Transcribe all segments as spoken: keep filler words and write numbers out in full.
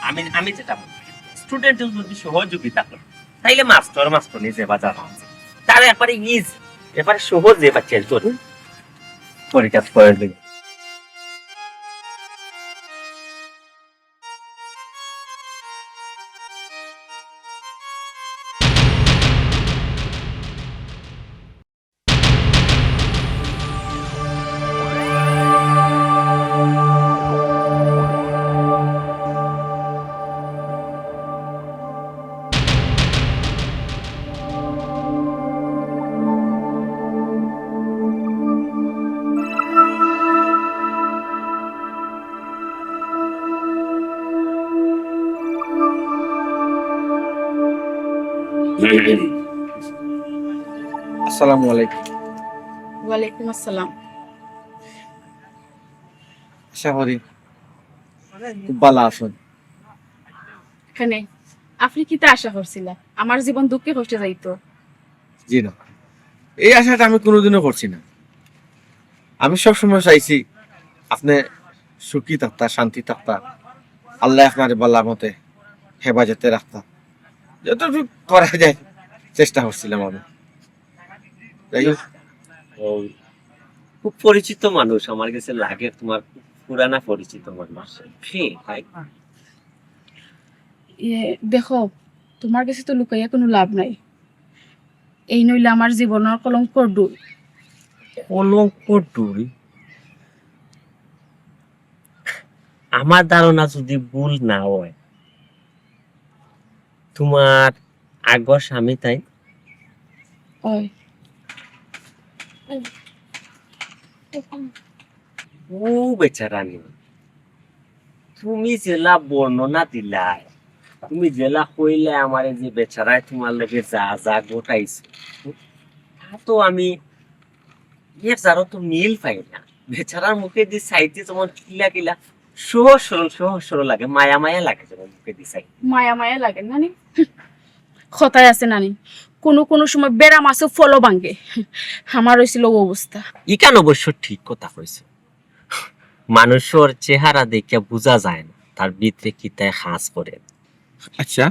আমি, আমি যেটা মনে করি, স্টুডেন্ট যদি সহযোগিতা করে, তাইলে মাস্টার, মাস্টারনি যে বা যারা আছে, তারা একবারে ইজি, একবারে সহজে বা চেঞ্জ করে পরীক্ষা করে দেবে। আসসালামু আলাইকুম। ওয়ালাইকুম আসসালাম। আশা করি খুব ভালা আছইন। কেনে, আপনে কিতা আশা করছিলা আমার জীবন দুঃখে কষ্টে যাইতো? জি না, এই আশাটা আমি কোনোদিনও করছি না। আমি সবসময় চাইছি আপনে সুখী থাকতা, শান্তি থাকতা, আল্লায় আপনারে ভালা মতে হেফাজতে রাখতা। যতটুকু করা যায় চেষ্টা করছিলাম আমি। যাই হোক। ও, খুব পরিচিত মানুষ আমার কাছে লাগে, তোমার খুব পুরানা পরিচিত মানুষ। কে ভাই? ইয়ে, দেখো, তোমার কাছে তো লুকাইয়া কোনো লাভ নাই। এইন অইলা আমার জীবনর কলঙ্কর ডুল। কলঙ্কর ডুল? আমার ধারণা যদি ভুল না হয়, তোমার আগর স্বামী তাইন? অয়। ও বেচারানি, তুমি যেলা বর্ণনা দিলায়, তুমি যেলা কইলায় আমারে যে বেচারায় তোমার লগে যা যা ঘটাইছে, তা তো আমি এক জারো তো মিল পাই না। বেচারার মুখেদি চাইতে যেমন কিলা কিলা সহজ সরল, সহজ সরল লাগে, মায়া মায়া লাগে যেমন মুখেদি চাইতে। মায়া মায়া লাগে নানি? কথায় আছে নানি, কোনো কোনো সময় বেড়া মাছও ফলও ভাঙ্গে। আমার অইছিল অউ অবস্থা। ইখান অবশ্য ঠিক কথা কইছো। মানুষর চেহারা দেখিয়া বুঝা যায় না তার ভিতরে কিতায় কাজ করে। আচ্ছা,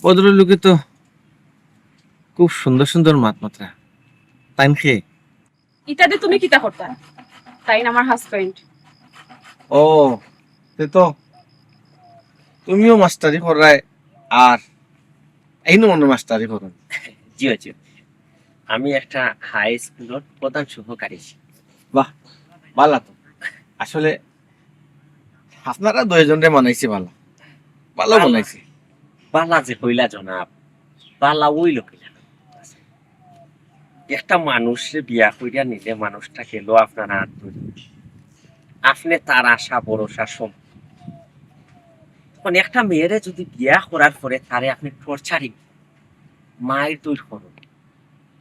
ভদ্রলোকে তো খুব সুন্দর সুন্দর মাত মাতরা। তাইন কে? ইতাদি তুমি কিতা করতা? তাইন আমার হাজবেন্ড। ও, তে তো তুমিও মাস্টারি কররায়, আর এইনও মনে মাস্টারি করইন। জি, জি। আমি একটা হাই স্কুলর প্রধান সহকারী। বাহ, ভালা তো। আসলে আপনারা দুইজনরে মানাইছে ভালা। ভালা ভালা। বানাইছে। ভালা যে কইলা জনাব, ভালা অইলো কিলা? একটা মানুষরে বিয়া করিয়া নিলে মানুষটা গেল আপনার আত ধরি। আপনে তার আশা ভরসা সব। তখন একটা মেয়েরে যদি বিয়া করার পরে তারে আপনে টর্চারিং, মাইর দৌড় করইন,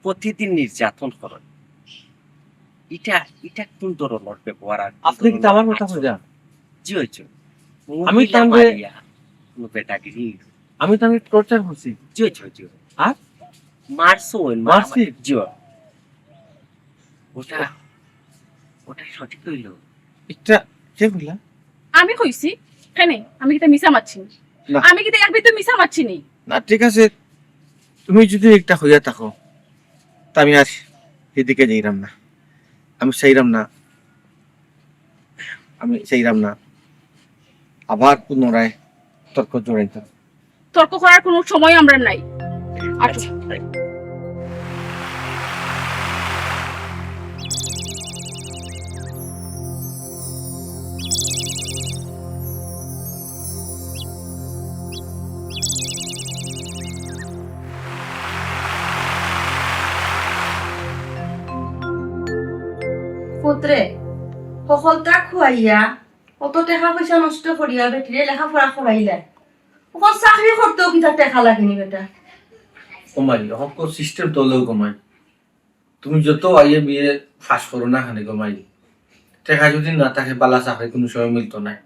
প্রতিদিন নির্যাতন করইন, ইটা, ইটা কোন ধরনর ব্যবহার আর কোন আপনে কি ধরনর আমার কথা আচরণ? কইরা? জি, জি। আমি মহিলা তানরে মারিয়া কোনো বেটাগিরি। আমি তানরে টর্চার করছি। জি, জি, জি। আর? মারছো ওই মারছি? জি। ওটা, ওটা সঠিক হইল। এটা কে কইলা? আমি কইছি। কেনে? আমি কিতা মিছা মাতছি নি? না। আমি কিতা এক বিন্দু মিছা মাতছি নি? না, ঠিক আছে, তুমি যদি একটা হইয়া থাকো, তা আমি আর এদিকে যাইরাম না। আমি চাইরাম না, আমি চাইরাম না আবার পুনরায় তর্ক জড়াইতে। তর্ক করার কোনো সময় আমরা নাই। আচ্ছা। পুত্রে, হকলতা খুয়াইয়া, অত টেকা পয়সা নষ্ট করিয়া বেটিরে লেখাপড়া করাইলায়। অখন চাকরি করতেও কিতা টেকা লাগেনি বেটা? ও মাই, অখন সিস্টেম তো অউ গো মাই। তুমি যত আইএ বিএ পাস করো না কেনে গো মাই, টেকা যদি না থাকে, বালা চাকরি কোনো সময় মিলতো নায়।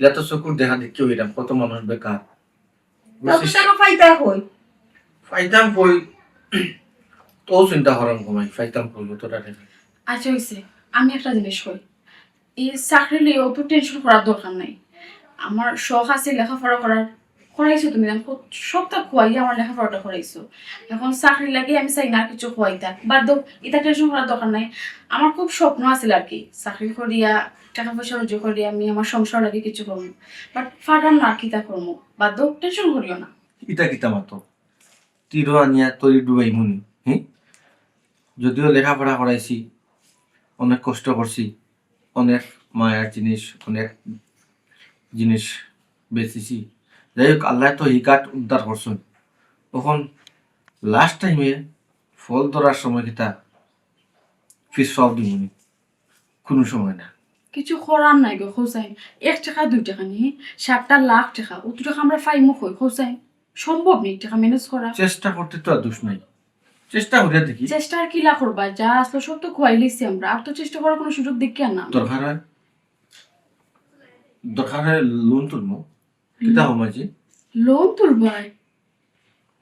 ইলা তো চকুর দেখা দেখি অইরাম, কত মানুষ বেকার। তাও তো সিস- টেকা পাইতা কই? পাইতাম কই? তো চিন্তা করাম গো মাই, পাইতাম কই অতটা টেকা? আচ্ছা, অইছে, আমি একটা জিনিস কই, এই চাকরি লইয়া অত টেনশন করার দরকার নাই। আমার শখ আছে লেখাপড়া করার, করাইছো তুমি, আমি খুব শখটা খুয়াইয়া আমার লেখাপড়াটা করাইছো। এখন চাকরির লাগি আমি চাই না আর কিছু খুয়াইতা, বাদ দাও, ইতা টেনশন করার দরকার নাই। আমার খুব স্বপ্ন আছিল আর কি, চাকরি করিয়া, টাকা পয়সা রুজি করিয়া আমি আমার সংসার লাগি কিছু করবো, বাট পারলাম না আর কিতা করবো, বাদ দাও, টেনশন করিও না। ইতা কিতা মাতো? তীরও আনিয়া তরি ডুবাইমুনি, হুম? যদিও লেখাপড়া করাইছি, অনেক কষ্ট করছি, অনেক মায়ার জিনিস, অনেক জিনিস বেচিছি। যাই হোক, আল্লাহ তো হি কাঠ উদ্ধার করছইন। তখন লাস্ট টাইমে ফল ধরার সময় কিতা ফিসফাও দিমুনি, কোনো সময় না। কিছু করার নাই গো, হোসাইন। এক টাকা দুই টাকা নি, সাতটা লাখ টাকা, অত টাকা আমরা পাইমু কই, হোসাইন? সম্ভব নি টাকা ম্যানেজ করা। চেষ্টা করতে তো আর দোষ নাই, চেষ্টা করে দেখি। চেষ্টা আর কিলা করবা? যা আসলো সব তো খুয়াই লইছি আমরা, আর তো চেষ্টা করার কোনো সুযোগ দেখি আর না। দরকার হয়, দরকার হয় লোন তুলমু। কিতা হমাজি? লোন তুলবায়?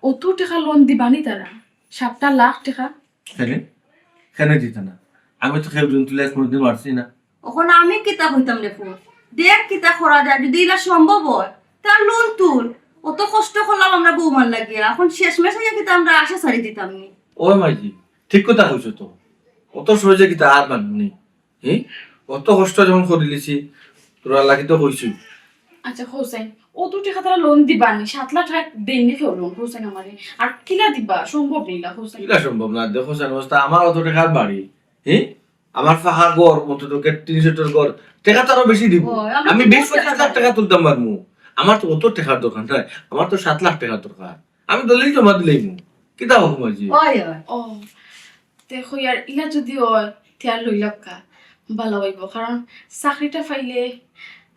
অত টাকা লোন দিবানি তারা? সাতটা লাখ টাকা? কেনে? কেনে দিতা না? আমি তো কেউ লোন তুলে কোনোদিন মারছি না। অখন আমি কিতা কইতাম রে ফুয়া? দেখ কিতা করা যায়, যদি ইলা সম্ভব হয়, তা লোন তুল। অত কষ্ট করলাম আমরা বৌমার লাগিয়া, অখন শেষমেশ আইয়া কিতা আমরা আশা ছাড়ি দিতাম নি? ও মাইজি, ঠিক কথা কইছো তো। অত সহজে কিতা আর বানবো নি? হি? অত কষ্ট যখন করিলিছি, তোরা লাগি তো কইছি। আচ্ছা হোসেন, অত টাকা তারা লোন দিবা নি? সাত লাখ টাকা দেননি কেউ লোন, হোসেন আমারে। আর কিলা দিবা? সম্ভব নি ইলা, হোসেন। কিলা সম্ভব না? দেখো হোসেন, অবস্থা আমার অত টাকার বাড়ি, হি? আমার ফাঁকা ঘর, অন্তত কে তিন সেটের ঘর, টাকা তো আরো বেশি দিব। ও, আমরা আমি তো বিশ পঁচিশ লাখ টাকা তুলতাম পারমু। আমার তো অত টাকার দরকার নাই, আমার তো সাত লাখ টাকার দরকার। আমি দলিল জমা দিলাইমু। কিতা হুকুম আছে? ওই, ওই। ও, তে কইয়ার ইলা যদি অয়, তে আর লইলাউক্কা, ভালা অইবো। কারণ চাকরিটা পাইলে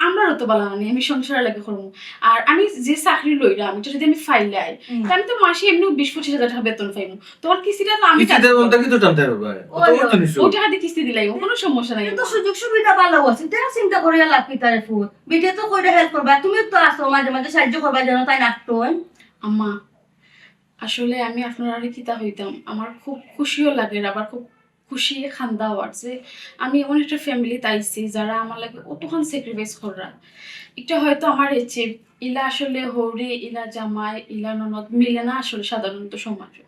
আমরারও তো ভালা নানি, আমি সংসার লাগি করমু। আর আমি যে চাকরি লইলাম, ইটা যদি আমি পাইলাই, হুম। তে আমি তো মাসে এমনেও বিশ পঁচিশ হাজার টাকা বেতন পাইমু। তোমার কিস্তিটা তো আমি কিস্তিটা টানতাম। মনটা কিন্তু টানতে পারবা। ওই, ওই। ওই টাকা দি কিস্তি দিলাইমু, কোনো সমস্যা নাই। কিন্তু সুযোগ সুবিধা ভালা আছে, তে চিন্তা করিয়া লাভ কিতা রে ফুয়া? বেটি তো কইরা হেল্প করবা, তুমি তো আছো মাঝে মাঝে সাহায্য করবা, যেন তাই নাকটন। আম্মা, আসলে আমি আপনারারে কিতা কইতাম, আমার খুব খুশিও লাগের, আবার খুব খুশি কান্দাও আর যে আমি এমন একটা ফ্যামিলিত আইছি যারা আমার লাগি অতখান স্যাক্রিফাইস কররা। এটা হয়তো আমার অ্যাচিভ, ইলা আসলে হৌরি, ইলা জামাই, ইলা ননদ মিলে না আসলে সাধারণত সমাজে।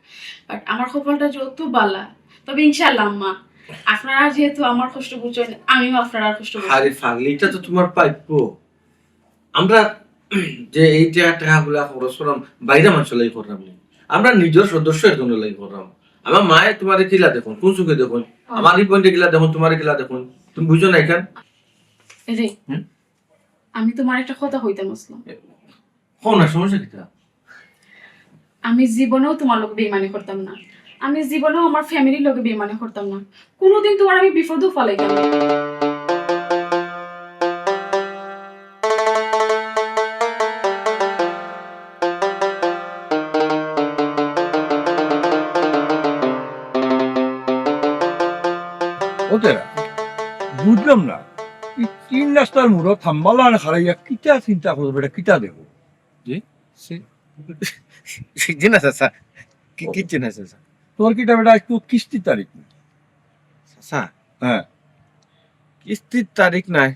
বাট আমার কপালটা যে অত বালা, তবে ইনশাআল্লাহ আম্মা, আপনারা যেহেতু আমার কষ্ট বুঝছেন, আমিও আপনারার কষ্ট বুঝছি। আরে পাগলি, এটা তো তোমার প্রাপ্য। আমরা যে এই টাকা, টাকাগুলা খরচ করলাম, বাইরে মানুষর লাগি করলাম নি, আমরা নিজর সদস্য একজনর লাগি করলাম। আমার মায়ে তোমারে কিলা দেখইন, কোন চোখে দেখইন, আমার এই পয়েন্টে কিলা দেখইন, তোমারে কিলা দেখইন, তুমি বুঝো না এখান? রে, হুম? আমি তোমার একটা কথা কইতাম আসলাম। কও না, সমস্যা কিতা? আমি জীবনেও তোমার লগে বেইমানি করতাম না, আমি জীবনেও আমার ফ্যামিলির লগে বেইমানি করতাম না, কোনোদিন তোমার আমি বিপদেও ফালাইতাম না। ও তেরা, বুঝলাম না, এই তিন রাস্তার মোড়ো থাম্বালান খাড়াইয়া কিতা চিন্তা করো বেটা, কিতা দেখো? জি? সে-, জি না চাচা, কি-, কিচ্ছু না চাচা। তোর কিতা বেটা আইজ তো কিস্তির তারিখ না? চাচা? হ্যাঁ। কিস্তির তারিখ নাই,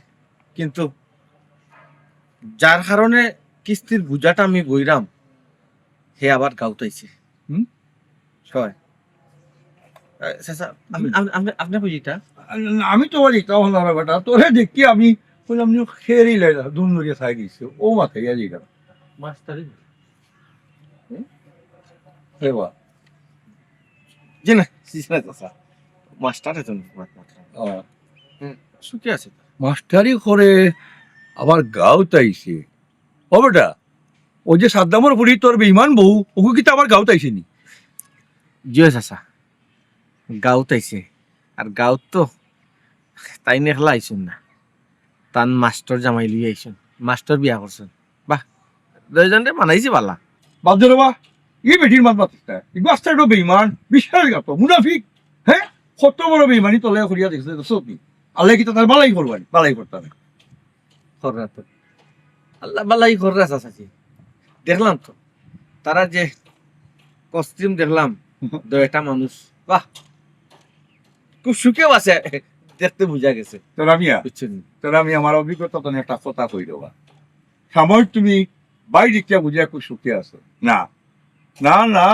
কিন্তু যার কারণে কিস্তির বোঝাটা আমি বইরাম, হে আবার গাউত আইছে। হুম? হয়। এ, চাচা, আপনি, হুম। আপনি, আপনি, আপনি কই এটা? আমি তো বলি, এটা হলো না বেটা, তোরে দেখি আমি কইলাম, নিয়ে খেয়েরই লাইলা, দুম ধরিয়া চাই দিছে, ও মাথায় আর এটা। মাস্টারি? হুম? হে বা। জি না, জি না, চাচা। মাস্টারে তো মাত মাত। ও। হুম, সুখে আছে তো। মাস্টারি করে আবার গাউত আইছে। ও বেটা, ওই যে সাদ্দামর ফুড়ি তোর বেইমান বউ, ওগু কিতা আবার গাউত আইছে নি? জি অয় চাচা, গাউত আইছে। আর গাউত তো তাইন একলা আইছইন না, তান মাস্টর জামাই লইয়া আইছইন, মাস্টর বিয়া করছইন। বাহ, দুইজনরে মানাইছে বালা। বাদ দে রে বা, ই বেটির মাত মাতিস না। ই মাস্টার তো বেইমান, বিশ্বাসঘাতক, মুনাফিক। হ্যাঁ, কত বড় বেইমানি তলে করিয়া দেখছে, দেখছো কি? আল্লাহ কিতা তার বালাই করবা নি? বালাই করতা না। কররা তো। আল্লাহ বালাই কররা চাচাজি। দেখলাম তো। তারা যে কস্টিউম দেখলাম, দুইটা মানুষ। বাহ। খুব সুখেও আছে, দেখতে বুঝা গেছে। তোরা মিয়া, বুঝছেন? তোরা মিয়া, আমার অভিজ্ঞতা তো একটা কথা কই দেবা। সময় তুমি বাইর দেখিয়া বুঝিয়া খুব সুখে আছো। না, না, না,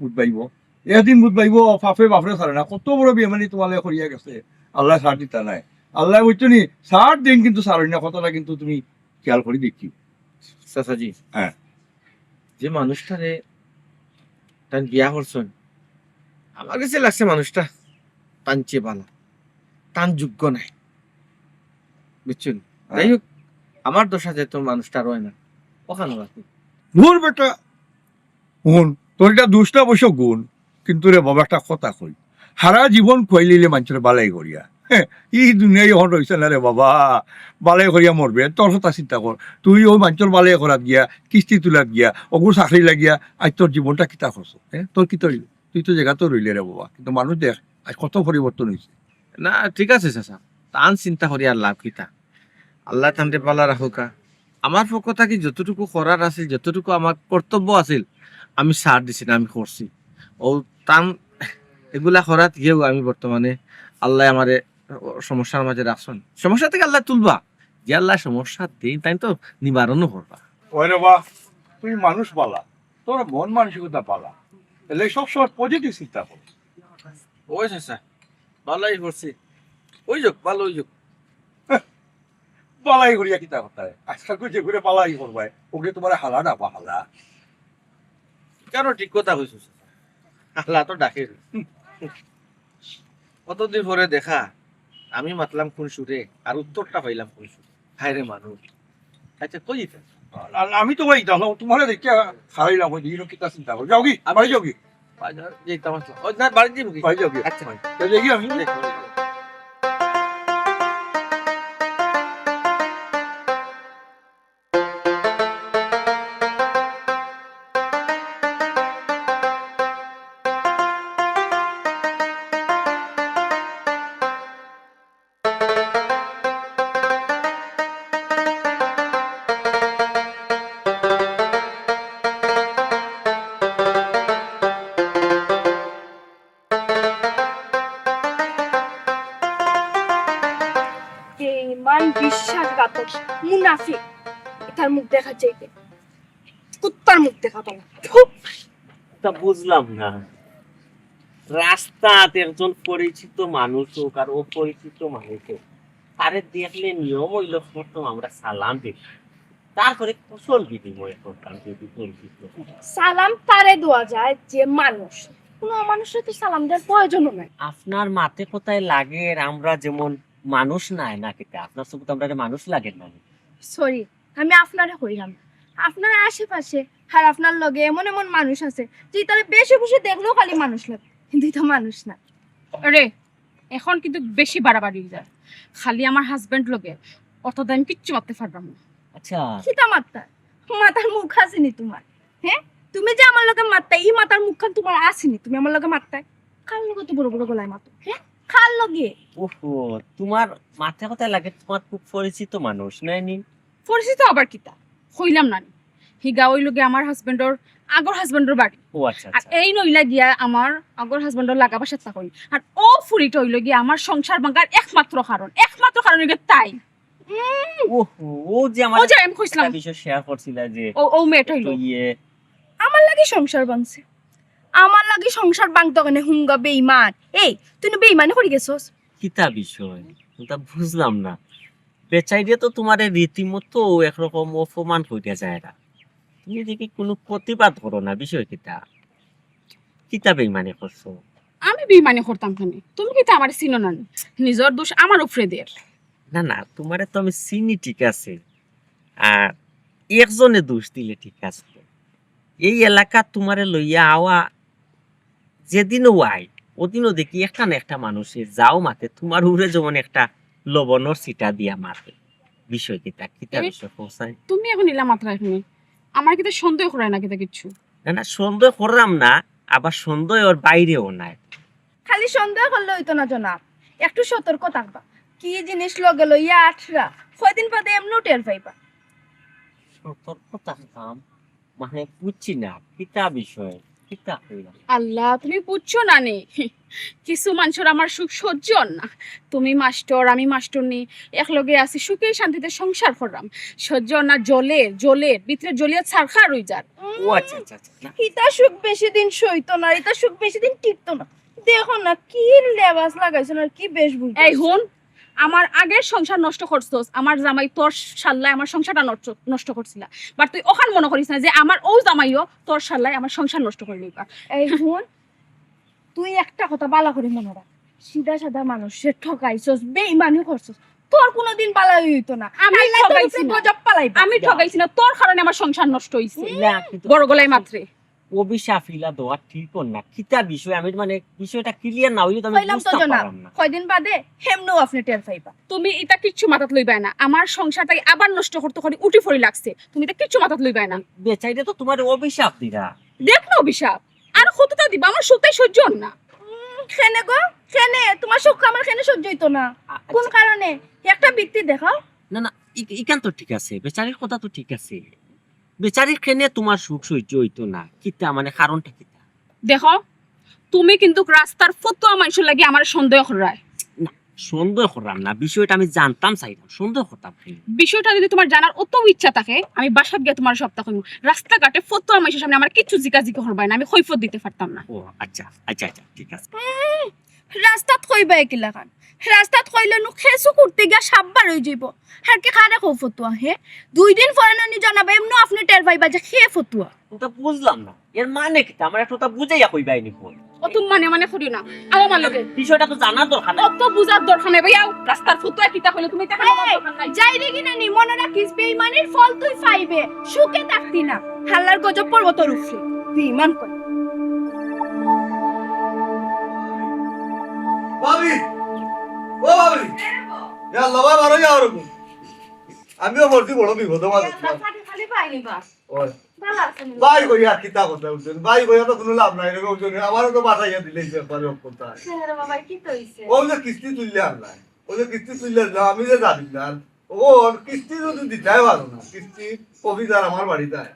বুঝবাইব। একদিন বুঝবাইব, পাপে বাপরে ছাড়ে না। কত বড় বেইমানি তোমার লগে করিয়া গেছে, আল্লায় ছাড় দিতা নায়। আল্লায় বুঝছো নি, ছাড় দিন কিন্তু ছাড়ই না, কথাটা কিন্তু তুমি খেয়াল করি দেখিও। চাচাজি, হ্যাঁ। যে মানুষটারে তান বিয়া করছইন, আমার গেছে লাগছে মানুষটা তান চেয়ে ভালা, তান যোগ্য নায়, বুঝছইন? হ্যাঁ। যাই হোক, আমার দশা যেহেতু মানুষটা রয় না, ওখানে রাখি। দূর বেটা, হুন, তোর ইটা দুষটা অবশ্য গুণ, কিন্তু রে বাবা, একটা কথা কই, হারা জীবন খুয়াইলিলে মানষরে বালাই করিয়া, হ্যাঁ, ই দুনিয়ায় অখন রইছে না রে বাবা, বালাই করিয়া মরবে। তোর কথা চিন্তা কর, তুই অউ মানষর বালাই করাত গিয়া, কিস্তি তুলাত গিয়া, অগুর চাকরি লাগিয়া, আইজ তোর জীবনটা কিতা করছস, হ্যাঁ? তোর কিতা অইল? তুই তো জাগাত রইলে রে বাবা, কিন্তু মানুষ দেখ, আইজ কত পরিবর্তন অইছে। না, ঠিক আছে চাচা, তান চিন্তা করি আর লাভ কিতা? আল্লায় তানরে ভালা রাখউক্কা। আমার পক্ষ থাকি যতটুকু করার আছিল, যতটুকু আমার কর্তব্য আছিল, আমি ছাড় দিছি না, আমি করছি। অউ তান এগুলা করাত গিয়াউ আমি বর্তমানে আল্লায় আমারে সমস্যার মাঝে রাখছইন। সমস্যা থাকি আল্লায় তুলবা, যে আল্লায় সমস্যা দেইন, তাইন তো নিবারণও করবা। ওই রে বা, তুই মানুষ ভালা, তোর মন মানসিকতা ভালা, তাইলে সবসময় positive চিন্তা কর। ওই চাচা, ভালাই করছি, অই যাউক, ভালা অই যাউক। বালাই করিয়া কিতা করতায়? আজকাল কই যে করে বালাই করবায়, ওকে তোমার হালা ডাকবা হালা। কেন ঠিক কথা কইছো চাচা? হালা তো ডাকে। কতদিন পরে দেখা, আমি মাতলাম কোন সুরে, আর উত্তরটা পাইলাম কোন সুরে। হায় রে মানুষ। আচ্ছা, কই যাইতা? আর আমি তো ভাই দেখো, তোমারে দেখিয়া হারাইলাম, ওই দিনও কিতা চিন্তা করি। যাওগি, বাড়ি যাওগি। বাজার যাইতাম আসলে। ও, না, বাড়ি যাইবো কি? বাড়ি যাওগি। আচ্ছা। তো দেখি আমি। দেখো। বেঈমান, বিশ্বাসঘাতক, মুনাফিক, ইতার মুখ দেখা চাইতে কুত্তার মুখ দেখা ভালা। থু! তা বুঝলাম না, রাস্তাত একজন পরিচিত মানুষ হোক আর অপরিচিত মানুষ হোক, তারে দেখলে নিয়ম অইলো প্রথম আমরা সালাম দিই, তারপরে কুশল বিনিময় করতাম যদি পরিচিত হয়। সালাম তারে দেওয়া যায় যে মানুষ, কোনো অমানুষরে তো সালাম দেওয়ার প্রয়োজনও নাই। আপনার মাতে কথায় লাগের আমরা যেমন মানুষ নায় না কিতা? আপনার চোখে তো আমরা মানুষ লাগের না। সরি, আমি আপনারে কইরাম, আপনার আশেপাশে আর আপনার লগে এমন এমন মানুষ আছে যে ইতারে বেশি বেশি দেখলেও খালি মানুষ লাগে, কিন্তু ইতা মানুষ না। আরে, এখন কিন্তু বেশি বাড়াবাড়ি অই যায়। খালি আমার husband লগে, অত আমি কিচ্ছু মাততে পাররাম না। আচ্ছা। কিতা মাততা? মাতার মুখ আছে নি তোমার? হ্যাঁ, তুমি যে আমার লগে মাততা, ই মাতার মুখখান তোমার আছে নি? তুমি আমার লগে মাততায়, কার লগে তো বড় বড় গলায় মাতো? হ্যাঁ, কার লগে? ওহো, তোমার মাতে কথায় লাগে তোমার খুব পরিচিত মানুষ, নায় নি? পরিচিত আবার কিতা? কইলাম না নি? হিগা অইলো গিয়া আমার husbandর আগর husbandর বাড়ি। ও আচ্ছা, আর আচ্ছা। এইন অইলা গিয়া আমার আগর husbandর লাগা বাসাত থাকইন। আর অউ ফুড়িটা অইলো গিয়া আমার সংসার ভাঙার একমাত্র কারণ, একমাত্র কারণ অইলো তাই। উম, ওহো, ও যে আমার ও যে আমি কইছিলাম। একটা বিষয় share করছিলা যে ও, ও মেয়েটা অইলো। তো ইয়ে। আমার লাগি সংসার ভাঙছে। আমার লাগি সংসার ভাঙতো কেনে হুঙ্গা বেইমান? এই, তুই না বেইমানি করি গেছস। কিতা বিষয়? ওটা বুঝলাম না। বেচাইরে তো তোমারে রীতিমতো একরকম অপমান করিয়া যায় না। তুমি দেখি কোনো প্রতিবাদ করো না, বিষয় কিতা? কিতা বেইমানি করছো? আমি বেইমানি করতাম কেনে? তুমি কিতা আমারে চিনো না নি? নিজর দোষ আমার উপরে দের। না, না, তোমারে তো আমি চিনি, ঠিক আছে, আর একজনে দোষ দিলে ঠিক আছে। এই এলাকাত তোমারে লইয়া আওয়া যেদিনও আই, ওদিনও দেখি একটা না একটা মানুষে যাও মাতে তোমার উপরে যেমন একটা লবণর ছিটা দিয়া মাতে। বিষয় কিতা? কিতা এ, বিষয় পৌঁছায়? তুমি এখন ইলা মাতরায় কেনে? আমার কিতা সন্দেহ করায় না কিতা কিচ্ছু? না, না, সন্দেহ করলাম না, আবার সন্দেহর বাইরেও নাই। খালি সন্দেহ করলে অইতো না জনাব, একটু সতর্ক থাকবা। কি জিনিস লগে লইয়া আটরা, কয়দিন বাদে এমনেউ টের পাইবা। সতর্ক থাকতাম? মানে, বুঝছি না, কিতা বিষয়? কিতা কইলা? আল্লাহ, তুমি বুঝছো না নি? কিছু মানষর আমার সুখ সহ্য অর না। তুমি মাস্টর, আমি মাস্টরনি, একলগে আছি, সুখে শান্তিতে সংসার কররাম। সহ্য অর না, জ্বলে, জ্বলে, ভিতরে জ্বলিয়া ছারখার অই যার। ও আচ্ছা, আচ্ছা, আচ্ছা। না। ইতা সুখ বেশি দিন সইতো না, ইতা সুখ বেশি দিন টিকতো না। দেখো না, কি লেবাস লাগাইছো না, কি বেশভূষা। এই হুন, আমার আগের সংসার নষ্ট করছস, আমার জামাই তোর শাল্লায় আমার সংসারটা নষ্ট, নষ্ট করছিলা। But তুই অখান মনো করিস না যে আমার অউ জামাইও তোর শাল্লায় আমার সংসার নষ্ট করিলিবা। এই হুন, তুই একটা কথা ভালা করি মনো রাখ, সিধা সাদা মানষরে ঠগাইছস, বেইমানি করছস, তোর কুনুদিন ভালা অইতো না। আমি ঠগাইছি না। গজব ফালাইবা। আমি ঠগাইছি না, তোর কারণে আমার সংসার নষ্ট অইছে। না, কিন্তু বড় গলায় মাতরে। অভিশাপ ইলা দেওয়া ঠিক অর না। কিতা বিষয়? আমি মানে বিষয়টা clear না অইলে তো আমি বুঝতাম পারলাম না। কয়দিন বাদে হেমনেউ আপনে টের পাইবা। তুমি ইতা কিচ্ছু মাথাত লইবায় না। আমার সংসারটাই আবার নষ্ট করতে করি উঠি পড়ি লাগছে। তুমি ইতা কিচ্ছু মাথাত লইবায় না। বেচারিয়ে তো তুমারে অভিশাপ দিরা। দেখ না অভিশাপ। আর কততা দিবা? আমার সুখটাই সহ্য অর না। উম, কেনে গো? কেনে? তুমার সুখ আমার কেনে সহ্য অইতো না? আ-, কোন আচ্ছা। কারণে? একটা ভিত্তি দেখাও। না, না, ই-, ইখান তো ঠিক আছে। বেচারির কথা তো ঠিক আছে। বেচারির কেনে তুমার সুখ সহ্য অইতো না? কিতা মানে কারণটা কিতা? দেখো, তুমি কিন্তু রাস্তার ফতুয়া মানষর লাগি আমারে সন্দেহ কররায়। না, সন্দেহ কররাম না, বিষয়টা আমি জানতাম চাইরাম, সন্দেহ করতাম কেনে? বিষয়টা যদি তুমার জানার অত ইচ্ছা থাকে, আমি বাসাত গিয়া তুমারে সবটা কইমু। রাস্তাঘাটে ফতুয়া মানষর সামনে আমারে কিচ্ছু জিকাজিকি করবায় না, আমি কৈফত দিতে পারতাম না। ও আচ্ছা, আচ্ছা, আচ্ছা, ঠিক আছে। রাস্তাত কইবায় কিলাখান? রাস্তাত কইলে নু খেসু করতে গিয়া সাপ বার অই যাইবো। আর কি কারে কও ফতুয়া, হে? দুই দিন পরে না নি জানাবা, এমনেউ আপনে টের পাইবা যে কে ফতুয়া। ওটা বুঝলাম না, এর মানে কিতা? আমারে একটু ওটা বুঝাইয়া কইবায় নি কই। অত মানে মানে করিও না, আও আমার লগে। বিষয়টা তো জানার দরকার নাই। অত বুঝার দরকার নাই ভাই, আও। রাস্তার ফতুয়া কিতা কইলে তুমি ইতা কইলে আমার দরকার নাই। যাইরে কিনা নি, মনো রাখিস, বেইমানির ফল তুই পাইবে, সুখে থাকতি না। হাল্লার গজব পড়বো তোর উপরে, বেইমান কই। ভাবি, ও ভাবি, ইয়া আল্লাহ, ভাই, বারো যাও ওরকম। আমিও পড়ছি বড় বিপদ, আমার খালি, খালি পাইনি বাস। ওই। ভালা আছেন? ভাই কই আর কিতা কথা বুঝছেন? ভাই কই তো কুনু লাভ নাই রে, বুঝছেন? আমারও তো বাসাইয়া দিলে যে একবারে অক্ষতা। কেন রে বাবা, কিতা অইছে? ওই যে কিস্তি তুললে আর নাই। ওই যে কিস্তি তুললে না, আমি যে জানি না। ও, কিস্তি যদি দিতায় পারো না, কিস্তি অফিস আর আমার বাড়িত আয়।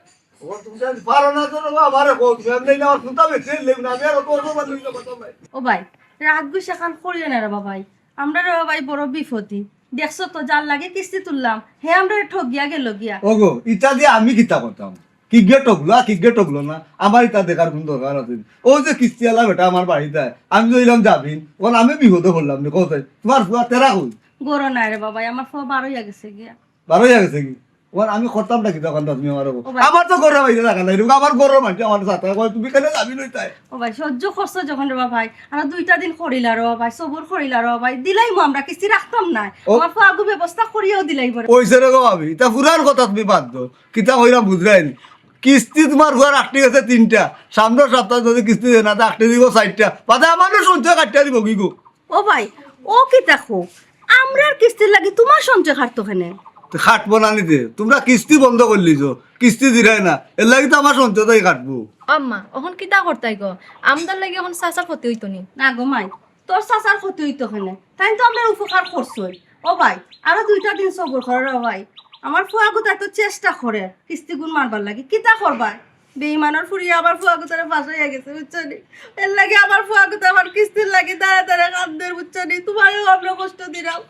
ও, তুমি যদি পারো না তো বাবা, আমারে কও, তুমি এমনি না, আমার ফুটা বেশি লেব না, আমি আর অত অত বাদ দিতে পারতাম না। ও ভাই, রাগ গুসা খান করিও না রে বাবাই। আমরা রে বাবাই বড় বিপদি। দেখছো তো, যার লাগি কিস্তি তুললাম, হে আমরারে ঠগিয়া গেল গিয়া। ওগো, ইটা দিয়া আমি কিতা করতাম? কিগে ঠগলো, আর কিগে ঠগলো না? আমার ইটা দেখার কুন দরকার আছে? ও যে কিস্তিআলা বেটা আমার বাড়িত আয়, আমি তো অইলাম জামিন, অখন আমি বিপদো পড়লাম নি, কও চাই। তুমার ফুয়া তেরা কই? ঘরো নাই রে বাবাই, আমার ফুয়া বারইয়া গেছে গিয়া। বারইয়া গেছে গি? অখন আমি করতাম না কিতা, অখন তুমি আমারে কও। ও ভাই। আমার তো ঘরো বাইরে জাগা নাই, আমার ঘরর মানষে আমার সাথে কয়, "তুমি কেনে জামিন অইতায়?" ও ভাই, সহ্য করছো যখন রে বাবাই, আর দুইটা দিন করিলা রে বাবাই, সবুর করিলা রে বাবাই, দিলাইমু আমরা, কিস্তি রাখতাম না। ও। আমার ফুয়াগু ব্যবস্থা করিয়াও দিলাইমু রে। অইছে রে গো ভাবি, ইতা পুরান কথা তুমি বাদ দেও। কিতা কইরাম বুঝরায় নি? কিস্তি তুমার ফুয়ার আটকি গেছে তিনটা, সামনর সপ্তাহ যদি কিস্তি দেয় না, তে আটকি দিব চাইরটা, বাদে আমারও সঞ্চয় কাটিয়া দিব কি গো? ও ভাই, ও কিতা কও? আমরার কিস্তির লাগি তুমার সঞ্চয় কাটতো কেনে? তে কাটবো না নি তে? তুমরা কিস্তি বন্ধ করিলিছো, কিস্তি দিরায় না, এর লাগি তো আমার সঞ্চয়টাই কাটবো। আম্মা, অখন কিতা করতায় গো? আমরার লাগি অখন চাচার ক্ষতি অইতো নি? না গো মাই, তোর চাচার ক্ষতি অইতো কেনে? তাইন তো আমরার উপকার করছইন। ও ভাই, আরো দুইটা দিন সবুর করো রে ভাই। আমার ফুয়াগুতায় তো চেষ্টা করের কিস্তিগুন মারবার লাগি, কিতা করবায়? বেইমানর ফুড়িয়ে আমার ফুয়াগুতারে ফাঁসাইয়া গেছে, বুঝছো নি? এর লাগি আমার ফুয়াগুতা আমার কিস্তির লাগি দাঁড়া দাঁড়া কান্দের, বুঝছো নি? তুমারেও আমরা কষ্ট দিরাম।